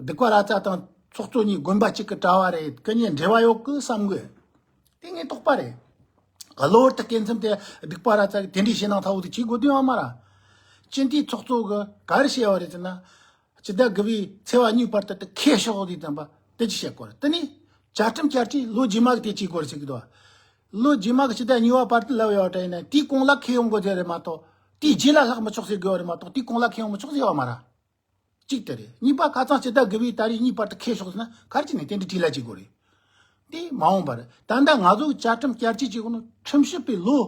སྡིག་པ་ར་ཙ་དང་ཚོགས་གཙོ་གཉིས་དགོན་པ་གཅིག་གི་གྲྭ་བ་རེད། ཀི་གཉིས་འབྲེལ་བ་ཡོད་གི་བསམ་གི། དེ་ངའི་དོགས་པ་རེད། གློ་བུར་དུ་སྐད་འཚེམ་དེ་སྡིག་པ་ར་ཙ་གི་དེ་འདྲའི་ཞེད་སྣང་ཚ་བོ་དེ་བྱེད་དགོས་དོན་ཡོད་མ་རེད། སྤྱི་འཐུས་ཚོགས་གཙོ་གི་ག་རེ་བཤད་པ་རེད་ཟེར་ན། སྤྱི་ཟླ་དགུ་པའི་ཚེས་པ་གཉིས་བར་དུ་དེ་ཁས་ཤོག་དེ་དམ་པ་དེ་ཅི་བཤད་དགོས་རེད། དེ་ནི་བཅའ་ཁྲིམས་བསྐྱར་བཅོས་ལོ་རྗེས་མ་གི་དེ་བྱེད་དགོས་རེད་ཟེར་གི་འདུག་ལོ་རྗེས་མ་གི་སྤྱི་ཟླ་གཉིས་པ་བར་དུ་ལབ་ཡོད་དྲ་ཡིན་ན་དེའི་གོང་ལ་ཁས་ཡོང་དགོས་དེ་རེད་མ་གཏོགས། དེའི་རྗེས་ལ་ལྷག་མི་ཆོག་ཟེར་དགོས་པ་རེད་མ་གཏོགས། དེའི་གོང་ལ་ཁས་ཡོང་མི་ཆོག་ཟེར་བ་མ་རེད། གཅིག་དེ་རེད། གཉིས་པ་ཁ་སང་སྤྱི་ཟླ་དགུ་པའི་ཏ་རིག་གཉིས་བར་དུ་ཁས་ཤོག་ཟེར་ན་ག་རེ་བྱས་ནས་དེ་འདྲའི་བྲིས་ལ་བྱེད་དགོས་རེད། དེ་མ་འོངས་པར་ད་ལྟ་ང་ཚོ་བཅའ་ཁྲིམས་བསྐྱར་བཅོས་བྱེད་དགོས་ནོ་ཁྲིམས་ཞིབ་པའི་ལོ་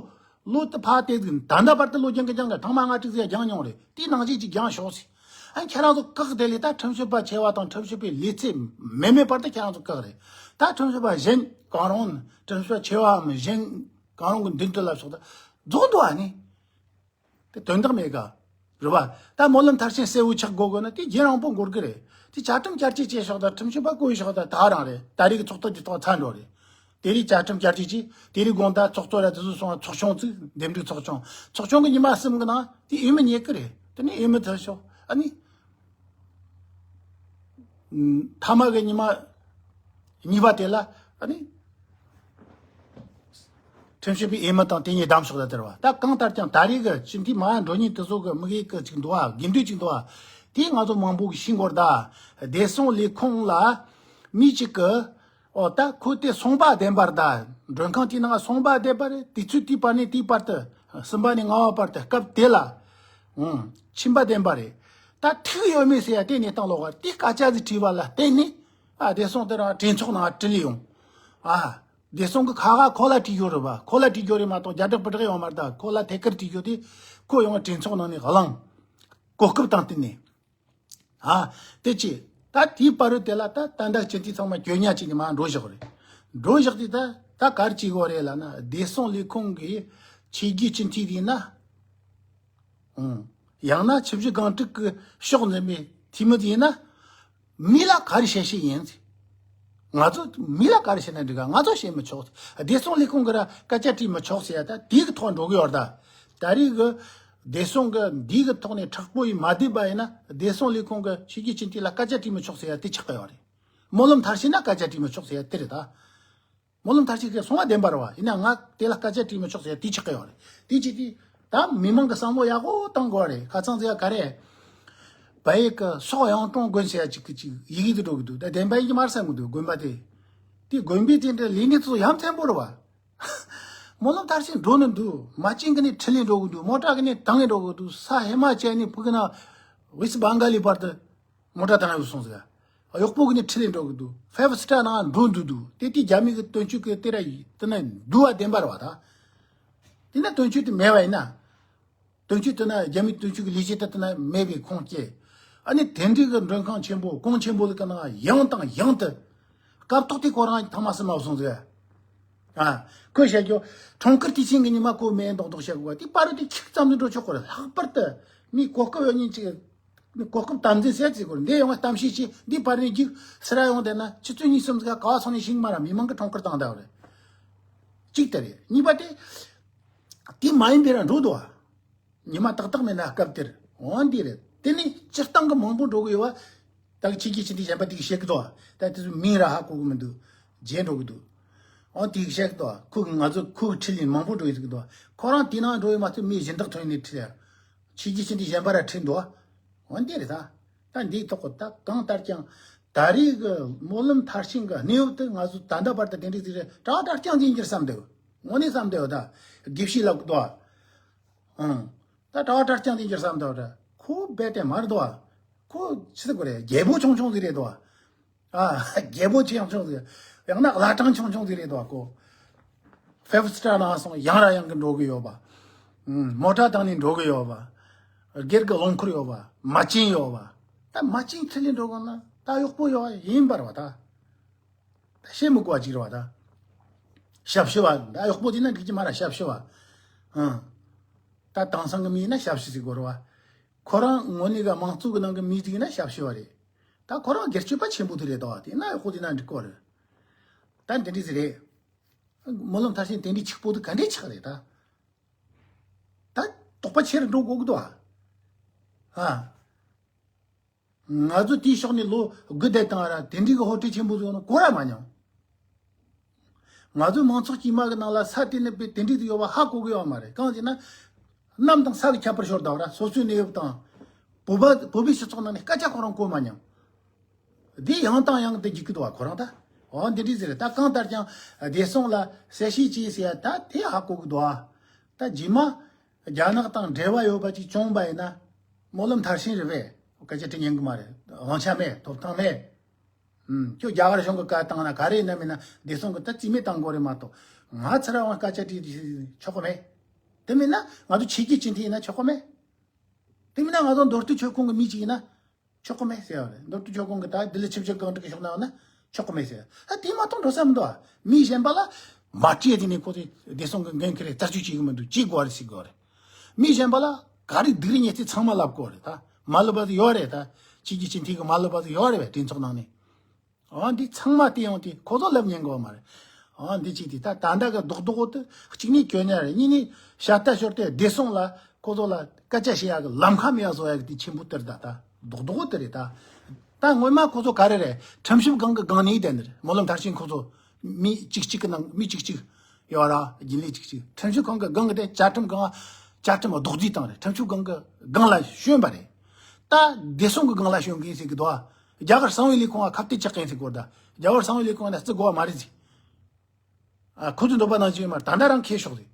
ལོ་དུ་ཕར་བལྟས་ཟིན། ད་ལྟ་བར་དུ་ལོ་རྒྱང་གི་རྒྱང་གི་ཐེངས་མ་ལྔ་དྲུག་ཟེར་རྒྱང་མྱོང་རེད། དེའི་ནང་བཞིན་གྱི་རྒྱང་ཤོག་ཟེར། ཨ་ཁྱེད་རང་ཚོ་བཀག་དེ་ལས་ད་ཁྲིམས་ཞིབ་པ་ཆེ་བ་དང་ཁྲིམས་ཞིབ་པའི་ལས་ཚེ་མེད་མེད་བར་དུ་ཁྱེད་རང་ཚོ་བཀག་རེད། ད་ཁྲིམས་ཞིབ་པ་གཞན་གང་རུང་། ཁྲིམས་ཞིབ་པ་ཆེ་བའམ་གཞན་གང་རུང་གི་མདུན་དུ་ལ་སོགས་ད་རྫོགས་འདུག་ཨ་ནི། དེ་དོན་དག་མེད་ག་རེད་བ། ད་སྨོན་ལམ་མཐར་ཕྱིན་གསལ་བོ་ཆགས་དགོས་དགོས་ན་དེ་རྒྱུན་རིང་པོ་འགོར་གི་རེད། དེ་བཅའ་ཁྲིམས་བསྐྱར་བཅོས་བྱས་ཤོག་དང་ཁྲིམས་ཞིབ་པ་བསྐོས་ཤོག་དང་ད་རང་རེད། ད་རེས་ཀྱི་ཚོགས་ཐོག་ཀྱི་ཐོག་ཚར་འགྲོ་རེད། དེ་རིང་བཅའ་ཁྲིམས་བསྐྱར་བཅོས་ཀྱིས་དེ་རིང་དགོང་དག་ཚོགས་གཙོ་ར་དེ་ཚོ་སོང་བ་ཚོགས་ཆུང་བཙུགས། འདེམས་སྒྲུག་ཚོགས་ཆུང་། ཚོགས་ཆུང་གི་ཉི་མ་གསུམ་གི་ནང་དེ་འོས་མི་རྙེད་གི་རེད། དེ་ནས་འོས་མི་ཐོན་ཤོག་ཨ་ནི། མཐའ་མ་གི་ཉི་མ་གཉིས་པ་དེ་ལ་ཨ་ནི། ཁྲིམས་ཞིབ་པའི་འོས་མི་དང་དེ་གཉིས་བདམས་ཤོག་ལ་དེར་བ། ད་གང་ལྟར་ཀྱང་ད་རེས་ཀྱི་སྤྱི་འཐུས་མ་འགྲོ་ཉིན་དེ་ཚོ་གི་དམིགས་ཡུལ་གི་ཅིག་འདུག་ཨ། དགོས་འདུན་ཅིག་འདུག་ཨ། དེ་ང་ཚོ་མང་པོ་གི་ཤེས་དགོས་རེད་ད། བདེ་སྲུང་ལས་ཁུངས་ལ་མི་གཅིག་གི་ཨོ་ད་ཁོ་དེ་གསུངས་པ་བདེན་པར་ད། མགྲོན་ཁང་དེའི་ནང་གསུངས་པ་བདེན་པ་རེད། དུས་ཚོད་དེའི་བར་ནས་དེའི་བར་དུ་གསུམ་པ་ནས་ལྔ་པ་བར་དུ་སྐབས་དེ་ལ་ཨང་ཕྱིན་པ་བདེན་པ་རེད། ད་ཐིག་ཡོད་མེད་ཟེར་ཡ་དེ་གནས་སྟངས་ལོག་པ་དེ་སྐད་ཆ་ཟིག་དྲིས་པ་ལ་བརྟེན་ནས། ཨ་བདེ་སྲུང་དེ་རང་གྲོས་ཚོགས་ནང་དྲི་ལི་ཡོང་། ཨ་བདེ་སྲུང་གི་ཁ་ཁ་ཁོ་ལ་དྲིས་རྒྱུ་རེད་བ། ཁོ་ལ་དྲིས་རྒྱུ་རེད་མ་གཏོགས་རྒྱ་གྲགས་པུ་གྲགས་ཡོང་མ་རེད། ད་ཁོ་ལ་ཐད་ཀར་དྲིས་རྒྱུ་དེ་ཁོ་ཡོང་གྲོས་ཚོགས་ནང་ནས་གླེང་། གོ་སྐབས་དང་བསྟུན་ནས། ཨ་དེ་ཅི། ད་དེའི་བར་དུ་དེ་ལ་ད་ད་ལྟ་སྤྱི་འཐུས་ཚང་མ་གྱོད་ཉག་ཅིག་ནས་མར་འགྲོ་བཞག་རེད། འགྲོ་བཞག་དེ་ད་ད་ག་རེ་བྱེད་དགོས་རེད་ལབ་ན། བདེ་སྲུང་ལས་ཁུངས་ཀྱི་ཆེད་བརྒྱུད་སྤྱི་འཐུས་དེ་ཡིན་ན། ཨང་། ཡང་ན་ཆབ་སྲིད་སྒང་དྲུག་གི་ཕྱོགས་འཛིན་པའི་འཐུས་མི་དེ་ཡིན་ན། མི་ལ་ག་རེ་བཤད་བཤད་ཡིན། ང་ཚོ་མི་ལ་ག་རེ་བཤད་ན་འགྲིག་ག་ང་ཚོ་བཤད་མི་ཆོག་བདེ་སྲུང་ལས་ཁུངས་ཀྱི་ར་སྐད་ཆ་དྲིས་མི་ཆོག་ཟེར་ཡ་ད་དེ་གི་ཐོག་འགྲོ་གི་ཡོད་རེད་ད། ད་རེས་གི་བདེ་སྲུང་གི་འདི་གི་ཐོག་ནས་དྲག་པོ་ཡིས་མ་བསྡད་པ་ཡིན་ན། བདེ་སྲུང་ལས་ཁུངས་ཀྱི་ཆེད་བརྒྱུད་སྤྱི་འཐུས་ལ་སྐད་ཆ་དྲིས་མི་ཆོག་ཟེར་ཡ་དེ་ཆགས་ཀྱི་ཡོད་རེད། སྨོན་ལམ་མཐར་ཕྱིན་ན་སྐད་ཆ་དྲིས་མི་ཆོག་ཟེར་ཡ་དེ་རེད་ད། སྨོན་ལམ་མཐར་ཕྱིན་གྱི་གསུང་བ་བདེན་པ་རེད་བ། ཡིན་ན་ང་དེ་ལ་སྐད་ཆ་དྲིས་མི་ཆོག་ཟེར་ཡ་དེ་ཆགས་ཀྱི་ཡོད་རེད། དེ་ཅི་དེ་ད་མི་མང་གི་བསམ་བློ་ཡག་པོ་གཏོང་དགོས་རེད། ཁ་སང་ཟེར་ཡ་ག་རེ། བལ་ཡུལ་གྱི་སོག་གཡང་ཀྲོང་དགོན་ཟེར་ཡ་ཅིག་གི་ཅིག་ཡི་གེ་དེ་འགྲོ་གི་འདུག་ད་བདེན་པ་ཡིན་གྱི་མ་རེད་བསམ་གི་འདུག་དགོན་པ་དེ། དེ་དགོན་པའི་དེ་འདྲ་ལས་གནས་ཚོ་ཡ་མཚན་པོ་རེད་བ། སྨོན་ལམ་མཐར་ཕྱིན་འགྲོ་ནི་འདུག་མ་བྱིན་གི་ནི་ཁྲིད་ལས་འགྲོ་གི་འདུག་མོ་ཊ་གི་ནི་དང་གི་འགྲོ་གི་འདུག་ས་ཧི་མ་ཅལ་ནས་ཕུ་གི་ན་ཝེ་སི་བང་ག་ལི་བར་དུ། མོ་ཊ་དང་ཡོད་སོང་ཟིག་གཡོག་པོ་གི་ནི་ཁྲིད་ལས་འགྲོ་གི་འདུག་ཕའི་ཝི་སི་ཊར་ནང་འགྲོ་འདུག་འདུག་དེ་དུས་རྒྱ་མི་གི་དོན་གཅོད་གི་དེ་ར་ཡི་དེ་ན་འདུག་བ་བདེན་པ་རེད་བ་ད། དེ་ན་དོན་གཅོད་དེ་མེད་བ་ཡིན་ན། དོན་གཅོད་དེ་ན་རྒྱ་མི་དོན་གཅོད་གི་ལས་བྱེད་དེ་དེ་ན་མེད་པའི་ཁུངས་སྐྱེལ། ཨ་ནི་དེ་འདྲའི་གི་མགྲོན་ཁང་ཆེན་པོ་གོང་ཆེན་པོ་ལ་གི་ནང་ཡང་དང་ཡང་དུ། སྐབས་ཐོག་དེ་ཁོ་རང་ཐང་མ་སི་མ་སོང་ཟིག་ཨ། ཁོས་བཤད་རྒྱུ། འཁྲུངས་སྐར་དུས་ཆེན་གི་ཉི་མ་ཁོ་མེད་མདོག་མདོག་བཤད་དགོས་པ་དེ་པ་རུ་དེ་ཁྱུག་ཙམ་དུ་འགྲོ་ཆོག་གོ་རེད། ལྷག་པར་དུ་མི་གོ་སྐབས་ཡོད་ཉིན་ཅིག་གོ་སྐབས་དམ་འཛིན་ཟེར་ཅིག་གོ་འདི་ཡོང་བ་གཏམ་བཤད་ཅིག་འདི་པར་ནས་རྒྱུགས་སེ་ར་ཡོང་བསྡད་ན་ཆུ་ཚོད་གཉིས་གསུམ་ཟིག་ག་བ་སོང་ནས་ཤིང་མ་ར་མི་མང་གི་འཁྲུངས་སྐར་བཏང་བསྡད་པ་རེད། གཅིག་དེ་རེད། གཉིས་པ་དེ་དེ་མ་ཡིན་པའི་ར་འགྲོ་འདུག་བ། ཉི་མ་ཏག་ཏག་མེད་ན་སྐབས་དེར་འོ་འདི་རེད། དེ་ནི་སྤྱིར་བཏང་གི་མང་པོ་འགྲོ་གི་ཡོད་བ། ད་གི་ཆོས་བརྒྱུད་ཆོས་འདུས་གཞན་པ་དེ་གི་བཤད་གི་འདུག་བ། ད་དེ་ཚོ་མིང་ར་ཧ་གོ་གི་མི་འདུག་བརྗེད་འགྲོ་གི་འདུག་འོ་དེ་གི་བཤད་གི་འདུག་བ། ཁོ་གི་ང་ཚོ་ཁོ་གི་ཁྲིད་ལས་མང་པོ་འགྲོ་ཡི་ཟིག་གི་འདུག་བ། ཁོ་རང་དེ་ནང་འགྲོ་ཡི་མ་ཚོད་མི་གཞན་དག་ཐོན་ནས་ཁྲིད་ཡ། ཆོས་བརྒྱུད་ཆོས་འདུས་གཞན་པ་ར་ཁྲིད་འདུག་བ། འོ་འདི་རེད་ད། ད་འདིའི་ཐོག་གི་ད་གང་ལྟར་ཀྱང་ད་རེས་ཀྱི་སྨོན་ལམ་མཐར་ཕྱིན་གྱི་གནས་བབ་དེ་ང་ཚོ་ད་ལྟ་བར་དུ་དེ་འདྲའི་ཟིག་རེད། དྲག་དྲག་རྐྱང་འཛིན་གྱི་བསམ་འདུག་དངོས་གནས་བསམ་འདུག་ད། དགེ་བཤེས་ལབ་གི་འདུག་ཨང་། ད་དྲག་དྲག་རྐྱང་འཛིན་གྱི་བསམ་འདུག་ད། ཁོ་རྦད་དེ་མ་རེད་འདུག་ཁོ་ཆི་ཟེར་དགོས་རེད། རྒྱལ་པོ་ཆུང་ཆུང་ཟིག་རེད་འདུག་ཨ། རྒྱལ་པོ་ཆུང་ཆུང་ཟིག་ཡང་ན་བླ་བྲང་ཆུང་ཆུང་ཟིག་རེད་འདུག་ཁོ། ཕེབས་སི་ཊར་ནང་སོང་ཡང་ར་ཡང་གི་འགྲོ་གི་ཡོད་པ། ཨུམ། མོ་ཊ་བཏང་ནས་འགྲོ་གི་ཡོད་པ། སྒེར་གྱི་རླངས་འཁོར་ཡོད་པ། མ་བྱན་ཡོད་པ། ད་མ་བྱན་ཁྲིད་ལས་འགྲོ་གི་ན་ད་གཡོག་པོ་ཡོད་ཡིན་པར་བ་ད། ད་བཤད་མི་དགོས་པ་ཅིག་རེད་བ་ད། ཞབས་ཞུ་བ་ད་གཡོག་པོ་དེ་ན་འགྲིག་གི་མ་ར་ཞབས་ཞུ་བ། ཨང་། ད་དེང་སང་གི་མི་ཡིན་ན་ཞབས་ཞུ་ཟིག་དགོས་རེད་བ། ཁོ་རང་དངོས་གནས་གི་དམངས་གཙོ་གི་ནང་གི་མི་ཟིག་ཡིན་ན་ཞབས་ཞུ་བ་རེད། ད་ཁོ་རང་སྒེར་གཅོད་པ་ཆེན་པོ་དེ་རེད་དོ། དེ་ན་གཡོག་པོ་དེ་ན་འགྲིག་གོ་རེད། ད་འདི་འདྲ་ཟིག་རེད། སྨོན་ལམ་མཐར་ཕྱིན་དེ་འདྲའི་ཆིག་པོ་དེ་ག་འདྲའི་ཆགས་རེད་ད། ད་དོགས་པ་ཆེ་རུ་འགྲོ་དགོས་ཀྱི་འདུག་ཨ། ཨ། ང་ཚོ་དེའི་ཕྱོགས་ནས་ལོ་དགུ་བསྡད་བཏང་ར་དེ་འདྲའི་གི་ཧོ་ཊལ་ཆེན་པོ་ཟིག་ནང་གོ་ར་མ་མྱོང་། ང་ཚོའི་མང་ཚོགས་དཀྱུས་མ་གི་ནང་ལ་ས་དེ་ནི་དཔེ་དེ་འདྲའི་དུ་ཡོད་པ་ཧ་གོ་གི་ཡོད་མ་རེད། གང་ཟེར་ན། གནམ་དང་ས་གི་ཁྱད་པར་ཤོར་ད་བ་ར། སོ་སོའི་གནས་བབ་དང་། བོད་པ་བོད་པའི་སྤྱི་ཚོགས་ནང་ནས་སྐད་ཆ་ཁོ་རང་གོ་མ་མྱོང་། དེ་ཡང་དང་ཡང་དུ་རྒྱུག་གི་འདུག་བ་ཁོ་རང་ད། འོ་འདི་འདྲའི་ཟེར་ད། གང་ལྟར་ཀྱང་བདེ་སྲུང་ལ་གསལ་བཤད་བྱས་ཟེར་ཡ་ད་དེ་ཧ་གོ་གི་འདུག་བ། ད་རྗེས་མ་རྒྱ་ནག་དང་འབྲེལ་བ་ཡོད་པ་ཅིག་བྱུང་བ་ཡིན་ན། སྨོན་ལམ་མཐར་ཕྱིན་རེད་པས། སྐད་ཆ་དྲི་ཉན་གི་མ་རེད། དབང་ཆ་མེད། ཐོབ་ཐང་མེད། ཨུམ། ཁྱོད་རྒྱ་གར་གཞུང་གི་བཀའ་བཏང་ན་ག་རེ་ཡིན་ན་མིན་ན་བདེ་སྲུང་གི་ད་རྩིས་མེད་བཏང་དགོས་རེད་མ་གཏོགས། ང་ཚོ་རང་སྐད་ཆ་དྲིས་ཆོག་གི་མེད། དེ་མིན་ན་ང་ཚོ་ཆོས་བརྒྱུད་སྤྱི་འཐུས་ཡིན་ན་ཆོག་གི་མེད། དེ་མིན་ན་ང་ཚོ་མདོ་སྟོད་ཆོལ་ཁོངས་གི་མི་གཅིག་ཡིན་ན་ཆོག་གི་མེད་ཟེར་བ་རེད། མདོ་སྟོད་ཆོལ་ཁོངས་གི་ད་ལྡི་ལི་ཆབ་སྲིད་སྒང་དྲུག་གི་ཕྱོགས་ན་ཡོད་ན་ཆོག་གི་མེད་ཟེར། ད་དེ་མ་གཏོགས་འགྲོ་ས་མི་འདུག་ཨ། མི་གཞན་པ་ལ་མ་དྲིས་དེ་ནས་ཁོ་ཚོས་བདེ་སྲུང་གི་འགན་འཁྱེར་རེ་རྩད་གཅོད་བྱེད་གི་མི་འདུག་ཅི་དགོས་རེད་ཟེར་དགོས་རེད། མི་གཞན་པ་ལ་ག་རེ་སྡུག་རུས་ཉེས་ཚད་ཚང་མ་ལབ་དགོས་རེད། ད་མ་ལབ་པ་ཟིག་ཡོད་རེད། ད་ཆོས་བརྒྱུད་སྤྱི་འཐུས་གི་མ་ལབ་པ་ཟིག་ཡོད་རེད་པས་གྲོས་ཚོགས་ནང་ནས། འོ་འདི་ཚང་མ་བལྟས་ཡོང་དུས་ཁོ་ཚོ་ལབ་ཉན་གོ་མ་རེད། འོ་འདི་གཅིག་དེ་ད་ད་ལྟ་གི་རྡོག་རྡོག་དེ་གཅིག་ནས་གྱོད་ནས་རེད། གཉིས་ནས་ཤ་སྟག་ཤོར་ཏེ་བདེ་སྲུང་ལ་ཁོ་ཚོ་ལ་སྐད་ཆ་བཤད་ཡག་གི་ལམ་ཁ་མེད་ཡག་བཟོ་ཡག་གི་དེ་ཆེན་པོ་དེ་རེད། ད་ད་རྡོག་རྡོག་དེ་རེད་ད། ད་སྔོན་མ་ཁོ་ཚོ་ག་རེ་རེད། ཁྲིམས་ཞིབ་ཁང་གི་སྒང་ནས་བསྡད་ནི་རེད། སྨོན་ལམ་མཐར་ཕྱིན་ཁོ་ཚོ་མི་གཅིག་གཅིག་གི་ནང་མི་གཅིག་གཅིག་ཡོད་ར། རྒྱུན་ལས་གཅིག་གཅིག་ཁྲིམས་ཞིབ་ཁང་གི་སྒང་གི་དེ་བཅའ་ཁྲིམས་སྒང་བཅའ་ཁྲིམས་རྡོག་རྫིས་བཏང་རེད། ཁྲིམས་ཞིབ་ཁང་གི་སྒང་ལ་བྱོན་པ་རེད། ད་བདེ་སྲུང་གི་སྒང་ལ་བྱོན་གིན་ཟེར་གི་འདུག་ཨ། རྒྱ་གར་གསང་བའི་ལས་ཁུངས་ལ་ཁ་གཏད་གཅོག་གིན་ཟེར་གོ་ད། རྒྱ་གར་གསང་བའི་ལས་ཁུངས་ལ་བརྩི་དགོས་པ་མ་རེད་ཟེར། ཨ། ཁོ་ཚོས་འདོད་པ་ནང་བཞིན་མ་རེད། ད་ལྟ་རང་ཁེལ་ཤོག་ཟེར།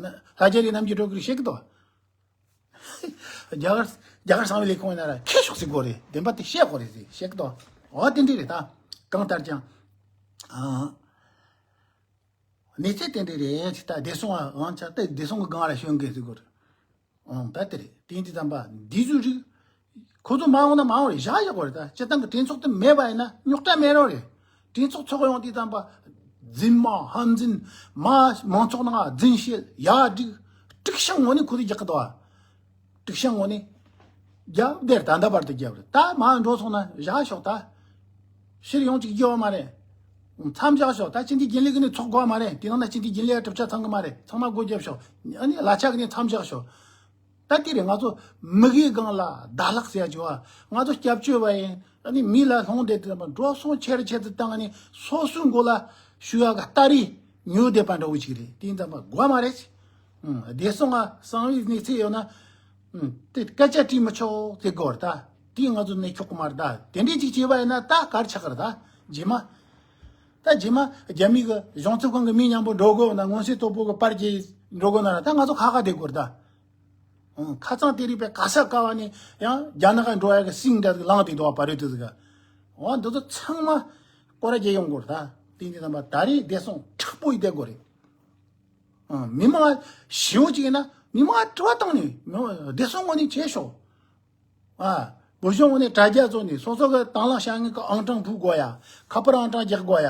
ལྷ་རྒྱ་རི་རྣམ་རྒྱལ་སྒྲོལ་གིས་བཤད་གི་འདུག་རྒྱ་གར་རྒྱ་གར་གསང་བའི་ལས་ཁུངས་ཡིན་ན་ར་ཁེལ་ཤོག་ཟེར་དགོས་རེད། བདེན་པ་དེ་བཤད་དགོས་རེད་ཟེར་བཤད་གི་འདུག་འོ་དེ་འདྲས་རེད་ད། གང་ལྟར་ཀྱང་། ཨ། གནས་ཚུལ་དེ་འདྲས་རེད། ད་བདེ་སྲུང་ཨང་ཆ་དེ་བདེ་སྲུང་གི་སྒང་ལ་བྱོན་གིན་ཟེར་དགོས་རེད། ཨང་། ད་དེ་རེད། དེ་ཡིན་དུས་ཙམ་པ་འདི་ཚོའི་རིགས་ཁོ་ཚོ་མ་འོངས་ན་མ་འོངས་རེད། བཞག་བཞག་དགོས་རེད། ད་སྤྱིར་བཏང་གི་གྲོས་ཚོགས་དེ་མེད་པ་ཡིན་ན་རྙོག་དྲ་མེད་རོགས་རེད། གྲོས་ཚོགས་ཚོགས་ཡོང་དུས་ཙམ་པ་འཛིན་མ་ཧམ་འཛིན་མ་མང་ཚོགས་ནང་འཛིན་བྱེད་ཡ་སྒྲིག་དཀྲུག་ཤིང་ངོ་ནས་ཁོ་ཚོས་རྒྱག་གི་འདུག་ཨ། དཀྲུག་ཤིང་ངོ་ནས་རྒྱབ་དེར་ད་ལྟ་བར་དུ་རྒྱབ་རེད། ད་མ་འགྲོ་སོང་ན་བཞག་ཤོག་ད་ཕྱིར་ཡོང་ཅིག་རྒྱུ་བ་མ་རེད། མཚམས་བཞག་ཤོག་ད་སྤྱི་འཐུས་རྒྱུན་ལས་གི་ནས་ཚོགས་དགོས་པ་མ་རེད། དེ་ནང་ན་སྤྱི་འཐུས་རྒྱུན་ལས་གྲུབ་ཆ་ཚང་གི་མ་རེད། ཚང་མ་སྒོ་བརྒྱབ་ཤོག་ཨ་ནི་གླ་ཆ་གི་ནས་མཚམས་བཞག་ཤོག་ད་དེ་རེད། ང་ཚོ་མི་གི་སྒང་ལ་ཟླ་ལྷག་ཟེར་ཡ་བྱུང་བ། ང་ཚོ་སྐྱབས་བཅོལ་བ་ཡིན། ཨ་ནི་མི་ལ་ལྷུང་བསྡད་དུས་ཙམ་པ་འགྲོ་སོང་ཆེར་ཆེར་དུ་བཏང་ནས་སོ་སོའི་མགོ་ལ་གཞུ་ཡག་གི་སྟ་རེ་ཉོས་བསྡད་པ་འདྲ་བོ་ཞིག་རེད། དེ་ཡིན་ཙམ་པ་དགོས་མ་རེད། ཨང་། བདེ་སྲུང་ང་གསང་བའི་གནས་ཚུལ་ཡོད་ན། ཨང་། དེ་སྐད་ཆ་དྲིས་མི་ཆོག་དེ་དགོས་རེད་ད། དེ་ང་ཚོ་གནས་ཆོག་གི་མ་རེད་ད། དེ་འདྲས་ཅིག་བྱས་པ་ཡིན་ན་ད་ག་རེ་ཆགས་ཀྱི་རེད་ད། རྗེས་མ། ད་རྗེས་མ་རྒྱ་མི་གི་གཞུང་ཚབ་ཁང་གི་མི་མཉམ་པོ་འགྲོ་དགོས་ན། མངོན་གསལ་དོད་པོ་གི་པར་རྒྱག་འགྲོ་དགོས་ན་ར་ད་ང་ཚོ་ཁ་ཁ་བསྡད་དགོས་རེད་ད། ཨང་། ཁ་སང་དེ་རིང་པའི་ག་ས་ག་བ་ནས་ཡང་རྒྱ་ནག་ག་འགྲོ་ཡ་གི་སིང་འདྲ་ཟིག་ལངས་བསྡད་འདུག་བ། བ་རེད་དེ་ཟིག་འོ་འདི་ཚོ་ཚང་མ་སྐོར་ར་རྒྱག་ཡོང་དགོས་རེད་ད། དེ་འདི་ཙམ་པ་ད་རེས་བདེ་སྲུང་མཁྲེགས་པོ་ཡིས་བསྡད་དགོས་རེད། ཨང་། མི་མང་ཞེ་པོ་ཅིག་ཡིན་ན་མི་མང་དྲི་བ་བཏང་ནས་མི་མང་བདེ་སྲུང་ངོས་ནས་བྱས་ཤོག་ཨ། བོད་གཞུང་ངོས་ནས་དྲ་རྒྱ་བཟོས་ནས་སོ་སོ་གི་དང་བླངས་བྱ་མཁན་གི་ཨང་གྲངས་ཕུལ་དགོས་ཡ། ཁ་པར་ཨང་གྲངས་རྒྱག་དགོས་ཡ།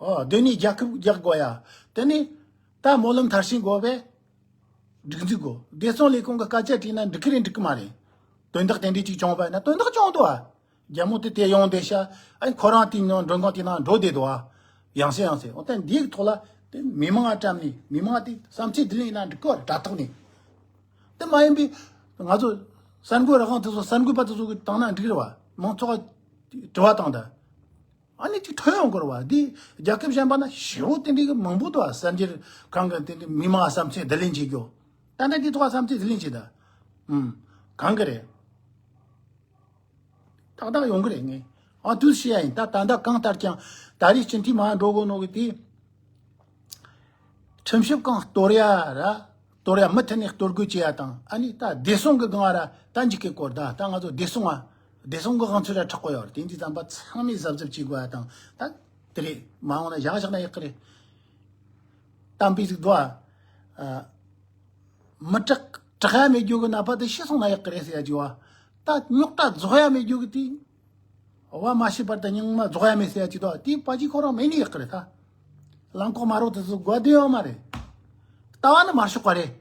ཨོ། སྡོད་གནས་རྒྱག་ཁུལ་རྒྱག་དགོས་ཡ། དེ་ནས་ད་སྨོན་ལམ་མཐར་ཕྱིན་དགོས་པས། སྒྲིག་འཛུགས་དགོས། བདེ་སྲུང་ལས་ཁུངས་ཀྱི་སྐད་ཆ་དྲིས་ན་འགྲིག་གི་རེད་འགྲིག་གི་མ་རེད། དོན་དག་དེ་འདྲས་ཅིག་བྱུང་བ་ཡིན་ན་དོན་དག་བྱུང་འདུག་ཨ། རྒྱ་མོ་དེ་དེ་ཡོང་བསྡད་ཤག་ཨ་ནི་ཁོ་རང་དེའི་ནང་མགྲོན་ཁང་དེའི་ནང་འགྲོ་བསྡད་འདུག་ཨ། ཡང་སེ་ཡང་སེ། འོ་ད་འདིའི་ཐོག་ལ་ དེ་མི་མང་ང་བཀྲམ་ནས་མི་མང་དེ་བསམ་ཚུལ་བསྡུ་ལེན་ཡིན་ན་འགྲིག་གི་རེད། དྲ་ཐོག་ནས། དེ་མ་ཡིན་པའི་ང་ཚོ་གསར་འགོད་རང་དབང་དེ་ཚོ་གསར་འགོད་པ་དེ་ཚོ་གི་བཏང་ན་འགྲིག་རེད་བ། མང་ཚོགས་དྲི་བ་བཏང་ད། ཨ་ནི་ཅིག་ཐོན་ཡོང་དགོས་རེད་བ། འདི་རྒྱལ་ཁབ་གཞན་པ་ན་ཞེ་པོ་དེ་འདྲའི་གི་མང་པོ་འདུག་བ། གསར་འགྱུར་ཁང་གི་དེ་འདྲའི་མི་མང་བསམ་ཚུལ་བསྡུ་ལེན་བྱེད་རྒྱུ། ད་ལྟ་དེ་ཐོག་བསམ་ཚུལ་བསྡུ་ལེན་བྱེད་ད། ཨུམ། གང་གི་རེད། ཏག་ཏག་ཡོང་གི་རེད་ངས། ཨ་དུས་ཤེས་ཡ་ཡིན། ད་ད་ལྟ་གང་ལྟར་ཀྱང་ད་རེས་སྤྱི་འཐུས་མར་འགྲོ་དགོས་ནོ་གི་དེ། ཁྲིམས་ཞིབ་ཁང་གཏོར་ཡ་ར། གཏོར་ཡ་མུ་མཐུད་ནས་གཏོར་རྒོལ་བྱེད་ཡ་དང་། ཨ་ནི་ད་བདེ་སྲུང་གི་སྒང་ར་ད་འཇིགས་སྐུལ་སྐོར། ད་ད་ང་ཚོ་བདེ་སྲུང་ང་བདེ་སྲུང་གི་དབང་ཚད་ར་དྲག་པོ་ཡོད་རེད། དེ་འདི་ཙམ་པ་ཚང་མས་གཟབ་གཟབ་བྱེད་དགོས་ཡ་དང་། ད་དེ་རེད། མ་འོངས་ན་བཞག་བཞག་ན་ཡག་གི་རེད། གཏམ་དཔེ་ཟིག་འདུག་ཨ། མི་དྲག་དྲག་ཡ་མེད་རྒྱུ་གི་ནད་པ་དེ་ཤི་སོང་ན་ཡག་གི་རེད་ཟེར་ཡ་ཅིག་བ། ད་རྙོག་དྲ་རྫོགས་ཡ་མེད་རྒྱུ་གི་དེ། བ་མ་ཤི་བར་དུ་སྙིང་མ་རྫོགས་ཡ་མེད་ཟེར་ཡ་ཅིག་འདུག་དེའི་པ་ཅིག་ཁོ་རང་མེད་ནི་ཡག་གི་རེད་ད། རླངས་འཁོར་མ་རོགས་དེ་ཚོ་དགོས་དོན་ཡོད་མ་རེད། ལྟ་བ་ནི་མ་ཤོག་པ་རེད།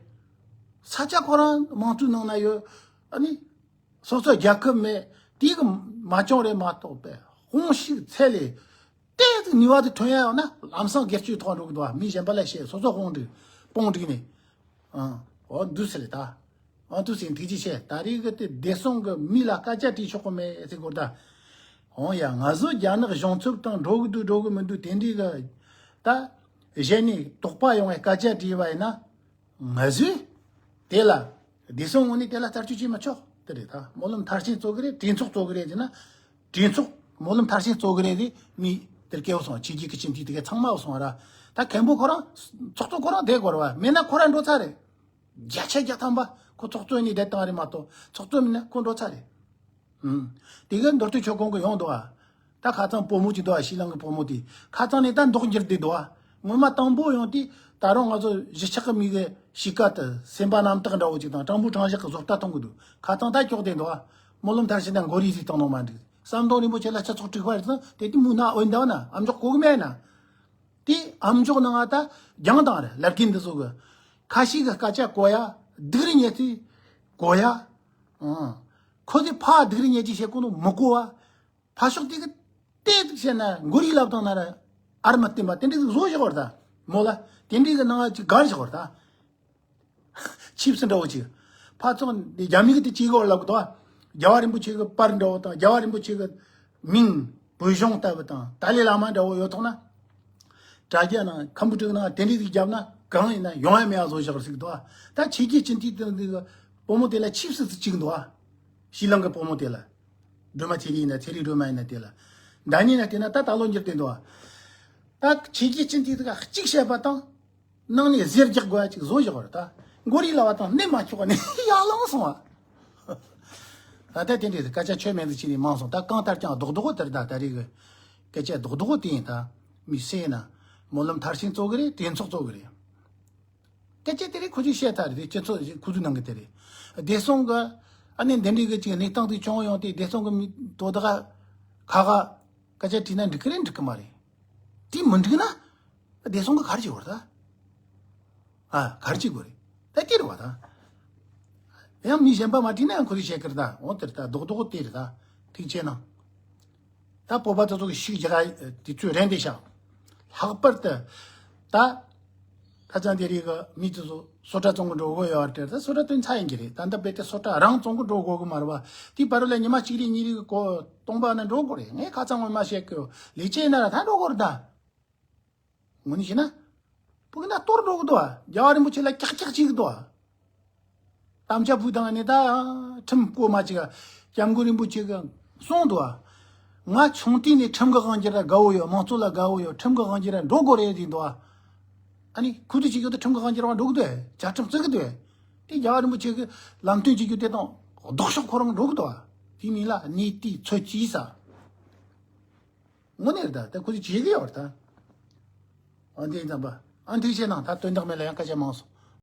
ས་ཆ་ཁོ་རང་དམངས་གཙོའི་ནང་ན་ཡོད། ཨ་ནི། སོ་སོ་རྒྱལ་ཁབ་མེད་དེ་གི་མ་བྱུང་རེད་མ་གཏོགས་པས་དབང་ཤུགས་ཚད་ལས། དེ་ནུས་པ་དེ་ཐོན་ཡ་ཡོད་ན་ལམ་སང་སྒེར་གཅོད་ཐོག་འགྲོ་གི་འདུག་མི་གཞན་པ་ལ་བཤད། སོ་སོ་དཔུང་སྒྲིག་དཔུང་སྒྲིག་ནས། ཨང་། འོ་འདུག་ཟེར་ད། ཨང་། འདུག་ཟེར་ཐུགས་རྗེ་ཆེ། ད་རེས་གི་དེ་བདེ་སྲུང་གི་མི་ལ་སྐད་ཆ་དྲིས་ཆོག་གི་མེད་ཟེར་གོ་ད། འོང་ཡ། ང་ཚོ་རྒྱ་ནག་གཞུང་ཚབ་དང་འགྲོ་གི་འདུག་འགྲོ་གི་མི་འདུག་དེ་འདྲའི་གི་ད་གཞན་ནས་དོགས་པ་ཡོང་བའི་སྐད་ཆ་དྲིས་པ་ཡིན་ན། ང་ཚོས་དེ་ལ་བདེ་སྲུང་ངོས་ནས་དེ་ལ་བསྟར་སྤྱོད་བྱེད་མི་ཆོག་དེ་རེད་ད། སྨོན་ལམ་མཐར་ཕྱིན་གཙོ་གི་རེད། གྲོས་ཚོགས་གཙོ་གི་རེད་ཟེར་ན། གྲོས་ཚོགས་སྨོན་ལམ་མཐར་ཕྱིན་གཙོ་གི་རེད་དེ། མི་དེར་སྐལ་བ་སོང་། ཆོས་བརྒྱུད་ཀྱི་སྤྱི་འཐུས་དེ་གའི་ཚང་མ་སོང་ར། ད་མཁན་པོ་ཁོ་རང་ཚོགས་གཙོ་ཁོ་རང་དེ་དགོས་ར་བ། མེད་ན་ཁོ་རང་འགྲོ་ཚར་རེད། བརྒྱ་ཆ་བརྒྱ་ཐམ་པ་ཁོ་ཚོགས་གཙོ་ནས་བསྡད་བཏང་རེད་མ་གཏོགས། ཚོགས་གཙོ་མིན་ན་ཁོ་འགྲོ་ཚར་རེད། ཨུམ། དེ་ག་མདོ་སྟོད་ཆོལ་ཁོངས་གི་ཡོང་འདུག་ཨ། ད་ཁ་རྩང་བུ་མོ་ཅིག་འདུག་ཨ། ཤྲི་ལང་ཀའི་བུ་མོ་དེ་ཁ་རྩང་ནས་ད་མདོག་འགྱུར་བསྡད་འདུག་ཨ། སྔོན་མ་དང་པོ་ཡོང་དུས་ད་རུང་ང་ཚོ་གཞིས་ཆགས་ཀྱི་མི་གི་གཤིས་ཀ་དེ་སེམས་པ་རྣམ་དག་འདྲ་བོ་ཅིག་དང་། སྤྲང་པོ་སྤྲང་བཞག་གི་བཟོ་ལྟ་མཐོང་གི་འདུག་ཁ་རྩང་ད་སྐྱོག་བསྡད་འདུག་ཨ། སྨོན་ལམ་མཐར་ཕྱིན་ན་མགོ་རིལ་ཟིག་བཏང་ནོ་མ་འགྲིག་བསམ་གཏན་རིན་པོ་ཆེ་ལ་སྤྱི་ཚོགས་དཀྲུག་པ་རེད་ཟེར། དེ་དུས་མོའི་ནང་འོན་ད་ན་ཨམ་ཅོག་གོ་གི་མེད་ན། དེ་ཨམ་ཅོག་ནང་ང་ད་རྒྱང་དང་རེད། ལར་གིན་འདི་ཚོ་གི་ཁ་ཤས་གི་སྐད་ཆ་གོ་ཡ། སྡུག་རུ་ཉལ་དུས་གོ་ཡ། ཨང་། ཁོ་ཚོས་ཕར་སྡུག་རུ་ཉལ་གྱི་བཤད་གོ་ནོ་མི་གོ་བ། ཕར་ཕྱོགས་དེ་གི་ཏེ་ཏིག་བཤད་ན་མགོ་རིལ་ལབ་བཏང་ན་ར་ཨར་མ་བསྟན་པ་དེ་འདྲ་ཟིག་བཟོ་བཞག་པ་རེད་ད། མོ་ལ་དེ་འདྲའི་གི་ནང་ང་ཅིག་གར་བཞག་པ་རེད་ད། ཆིབས་སི་འདྲ་བོ་ཅིག་ཕར་ཚོང་འདི་རྒྱ་མི་གི་དེ་ཅིག་གོ་ལབ་གི་འདུག་རྒྱལ་བ་རིན་པོ་ཆེ་གི་པར་འདྲ་བོ་དང་། རྒྱལ་བ་རིན་པོ་ཆེ་གི་མིང་བོད་གཞུང་ལྟ་བུ་དང་ཏཱ་ལའི་བླ་མ་འདྲ་བོ་ཡོད་ཐོག་ན། དྲ་རྒྱ་ནང་ཁམ་བུ་ཊར་ནང་དེ་འདྲའི་ཟིག་བརྒྱབ་ན་གང་ཡིན་ན་ཡོང་ཡ་མེད་ཡ་བཟོ་བཞག་ཟིག་འདུག་ད་ཆོས་བརྒྱུད་སྤྱི་འཐུས་དེ་འདི་གི་བུ་མོ་དེ་ལ་ཆིབས་སི་ཟིག་ཅིག་འདུག་ཤྲི་ལང་ཀའི་བུ་མོ་དེ་ལ། སྒྲོལ་མ་ཚེ་རིང་ཡིན་ན། ཚེ་རིང་སྒྲོལ་མ་ཡིན་ན། དེ་ལ་ཟླ་ཉིན་ན་དེ་ན་ད་ད་ལོ་འགྱུར་དེ་འདུག་ད་ཆོས་བརྒྱུད་སྤྱི་འཐུས་དེ་ག་གཅིག་བཤད་པ་དང་། ནང་ནས་གཟེར་རྒྱག་དགོས་ཡ་ཅིག་བཟོ་བཞག་པ་རེད་ད། མགོ་རིལ་ལ་བ་དང་སྣེ་མ་ཆོག་ནས་ཡར་ལངས་སོང་བ། ད་ལྟ་དེ་འདྲའི་སྐད་ཆ་ཆོ་མེད་ཟིག་བྱས་ནས་མང་སོང་། ད་གང་ལྟར་ཀྱང་རྡོག་རྡོག་དེ་རེད་ད། ད་རེས་གི་སྐད་ཆ་རྡོག་རྡོག་དེ་ཡིན་ད། མི་སེ་ན་སྨོན་ལམ་མཐར་ཕྱིན་གཙོ་གི་རེད། གྲོས་ཚོགས་གཙོ་གི་རེད། སྐད་ཆ་དེ་རིགས་ཁོ་ཚོས་བཤད་ཐལ་རེད། སྤྱི་ཚོགས་ཁོ་ཚོའི་ནང་གི་དེ་རེད། བདེ་སྲུང་གི་ཨ་ནི་འདི་འདྲའི་གི་ཅིག་གནས་སྟངས་དེ་བྱུང་ཡོང་དུས་བདེ་སྲུང་གི་མི་དོ་བདག་ཁ་ཁ་སྐད་ཆ་དྲིས་ན་འགྲིག་གི་རེད་འགྲིག་གི་མ་རེད། དེ་མི་འགྲིག་ན་བདེ་སྲུང་གི་ག་རེ་བྱེད་དགོས་རེད་ད། ཨ་ག་རེ་བྱེད་དགོས་རེད། ད་དེ་རེད་བ་ད། ཡང་མི་གཞན་པ་མ་དྲིས་ན་ཡང་ཁོ་ཚོས་བཤད་གི་རེད་ད། འོ་དེ་རེད་ད། རྡོག་རྡོག་དེ་རེད་ད། ཐུགས་ཆེ་གནང་། ད་བོད་པ་དེ་ཚོ་གི་ཤུགས་རྒྱག་དུས་ཚོད་རན་དེ་ཤག་ལྷག་པར་དུ་ད་ཁ་སང་དེ་རིགས་གི་མི་དེ་ཚོ་སོ་ཊ་བཙོང་གི་འགྲོ་གི་ཡོད་རེད། ད་སོ་ཊ་བཙོང་ཚར་ཡིན་གྱི་རེད། ད་ལྟ་རྦད་དེ་སོ་ཊ་རང་བཙོང་གི་འགྲོ་དགོས་གི་མ་རེད་བ། དེའི་བར་ལ་ཉི་མ་གཅིག་རེ་གཉིས་རེ་གི་གོ་སྟོང་པ་ན་འགྲོ་དགོས་རེད། ངས་ཁ་སང་ངོ་མ་བཤད་གི་ཡོད། ལས་བྱེད་ཡིན་ན་ར་ད་འགྲོ་དགོས་རེད་ད། ངོ་ནས་བཤད་ན། ཕ་གི་ན་གཏོར་འགྲོ་གི་འདུག་ཨ། རྒྱལ་བ་རིན་པོ་ཆེ་ལ་ཀྱག་ཀྱག་བྱེད་གི་འདུག་ཨ། དམ་བཅའ་ཕུལ་བཏང་ནས་ད་ཁྲིམས་བཀོད་མ་བྱེད་ག་སྐྱབས་མགོན་རིན་པོ་ཆེ་གིས་གསུངས་འདུག་ཨ། ང་ཆུང་དུས་ནས་ཁྲིམས་ཀྱི་དབང་སྒྱུར་ལ་དགའ་བོ་ཡོད། དམངས་གཙོ་ལ་དགའ་བོ་ཡོད། ཁྲིམས་ཀྱི་དབང་སྒྱུར་ལ་འགྲོ་དགོས་རེད་ཟེར་འདུག་ཨ། ཨ་ནི་ཁུ་ཚུར་བྱེད་རྒྱུ་དེ་ཁྲིམས་ཀྱི་དབང་སྒྱུར་བ་འགྲོ་གི་འདུག་བྱ་ཁྲིམས་བརྩི་གི་འདུག་དེ་རྒྱལ་བ་རིན་པོ་ཆེ་གིས་ལམ་སྟོན་བྱེད་རྒྱུ་དེ་དང་ལྡོག་ཕྱོགས་ཁོ་རང་འགྲོ་གི་འདུག་ཨ། དེ་མིན་ལ་གནས་དུས་ཚོད་ཅིག་ས། དངོས་གནས་རེད་ད། ད་ཁོ་ཚོས་བྱེད་ཀྱི་ཡོད་རེད་ད། ཨ་འདི་ཙམ་པ། ཨ་འདི་བྱས་ན་ད་དོན་དག་མེད་ལ་ཡང་སྐད་ཆ་མང་སོང་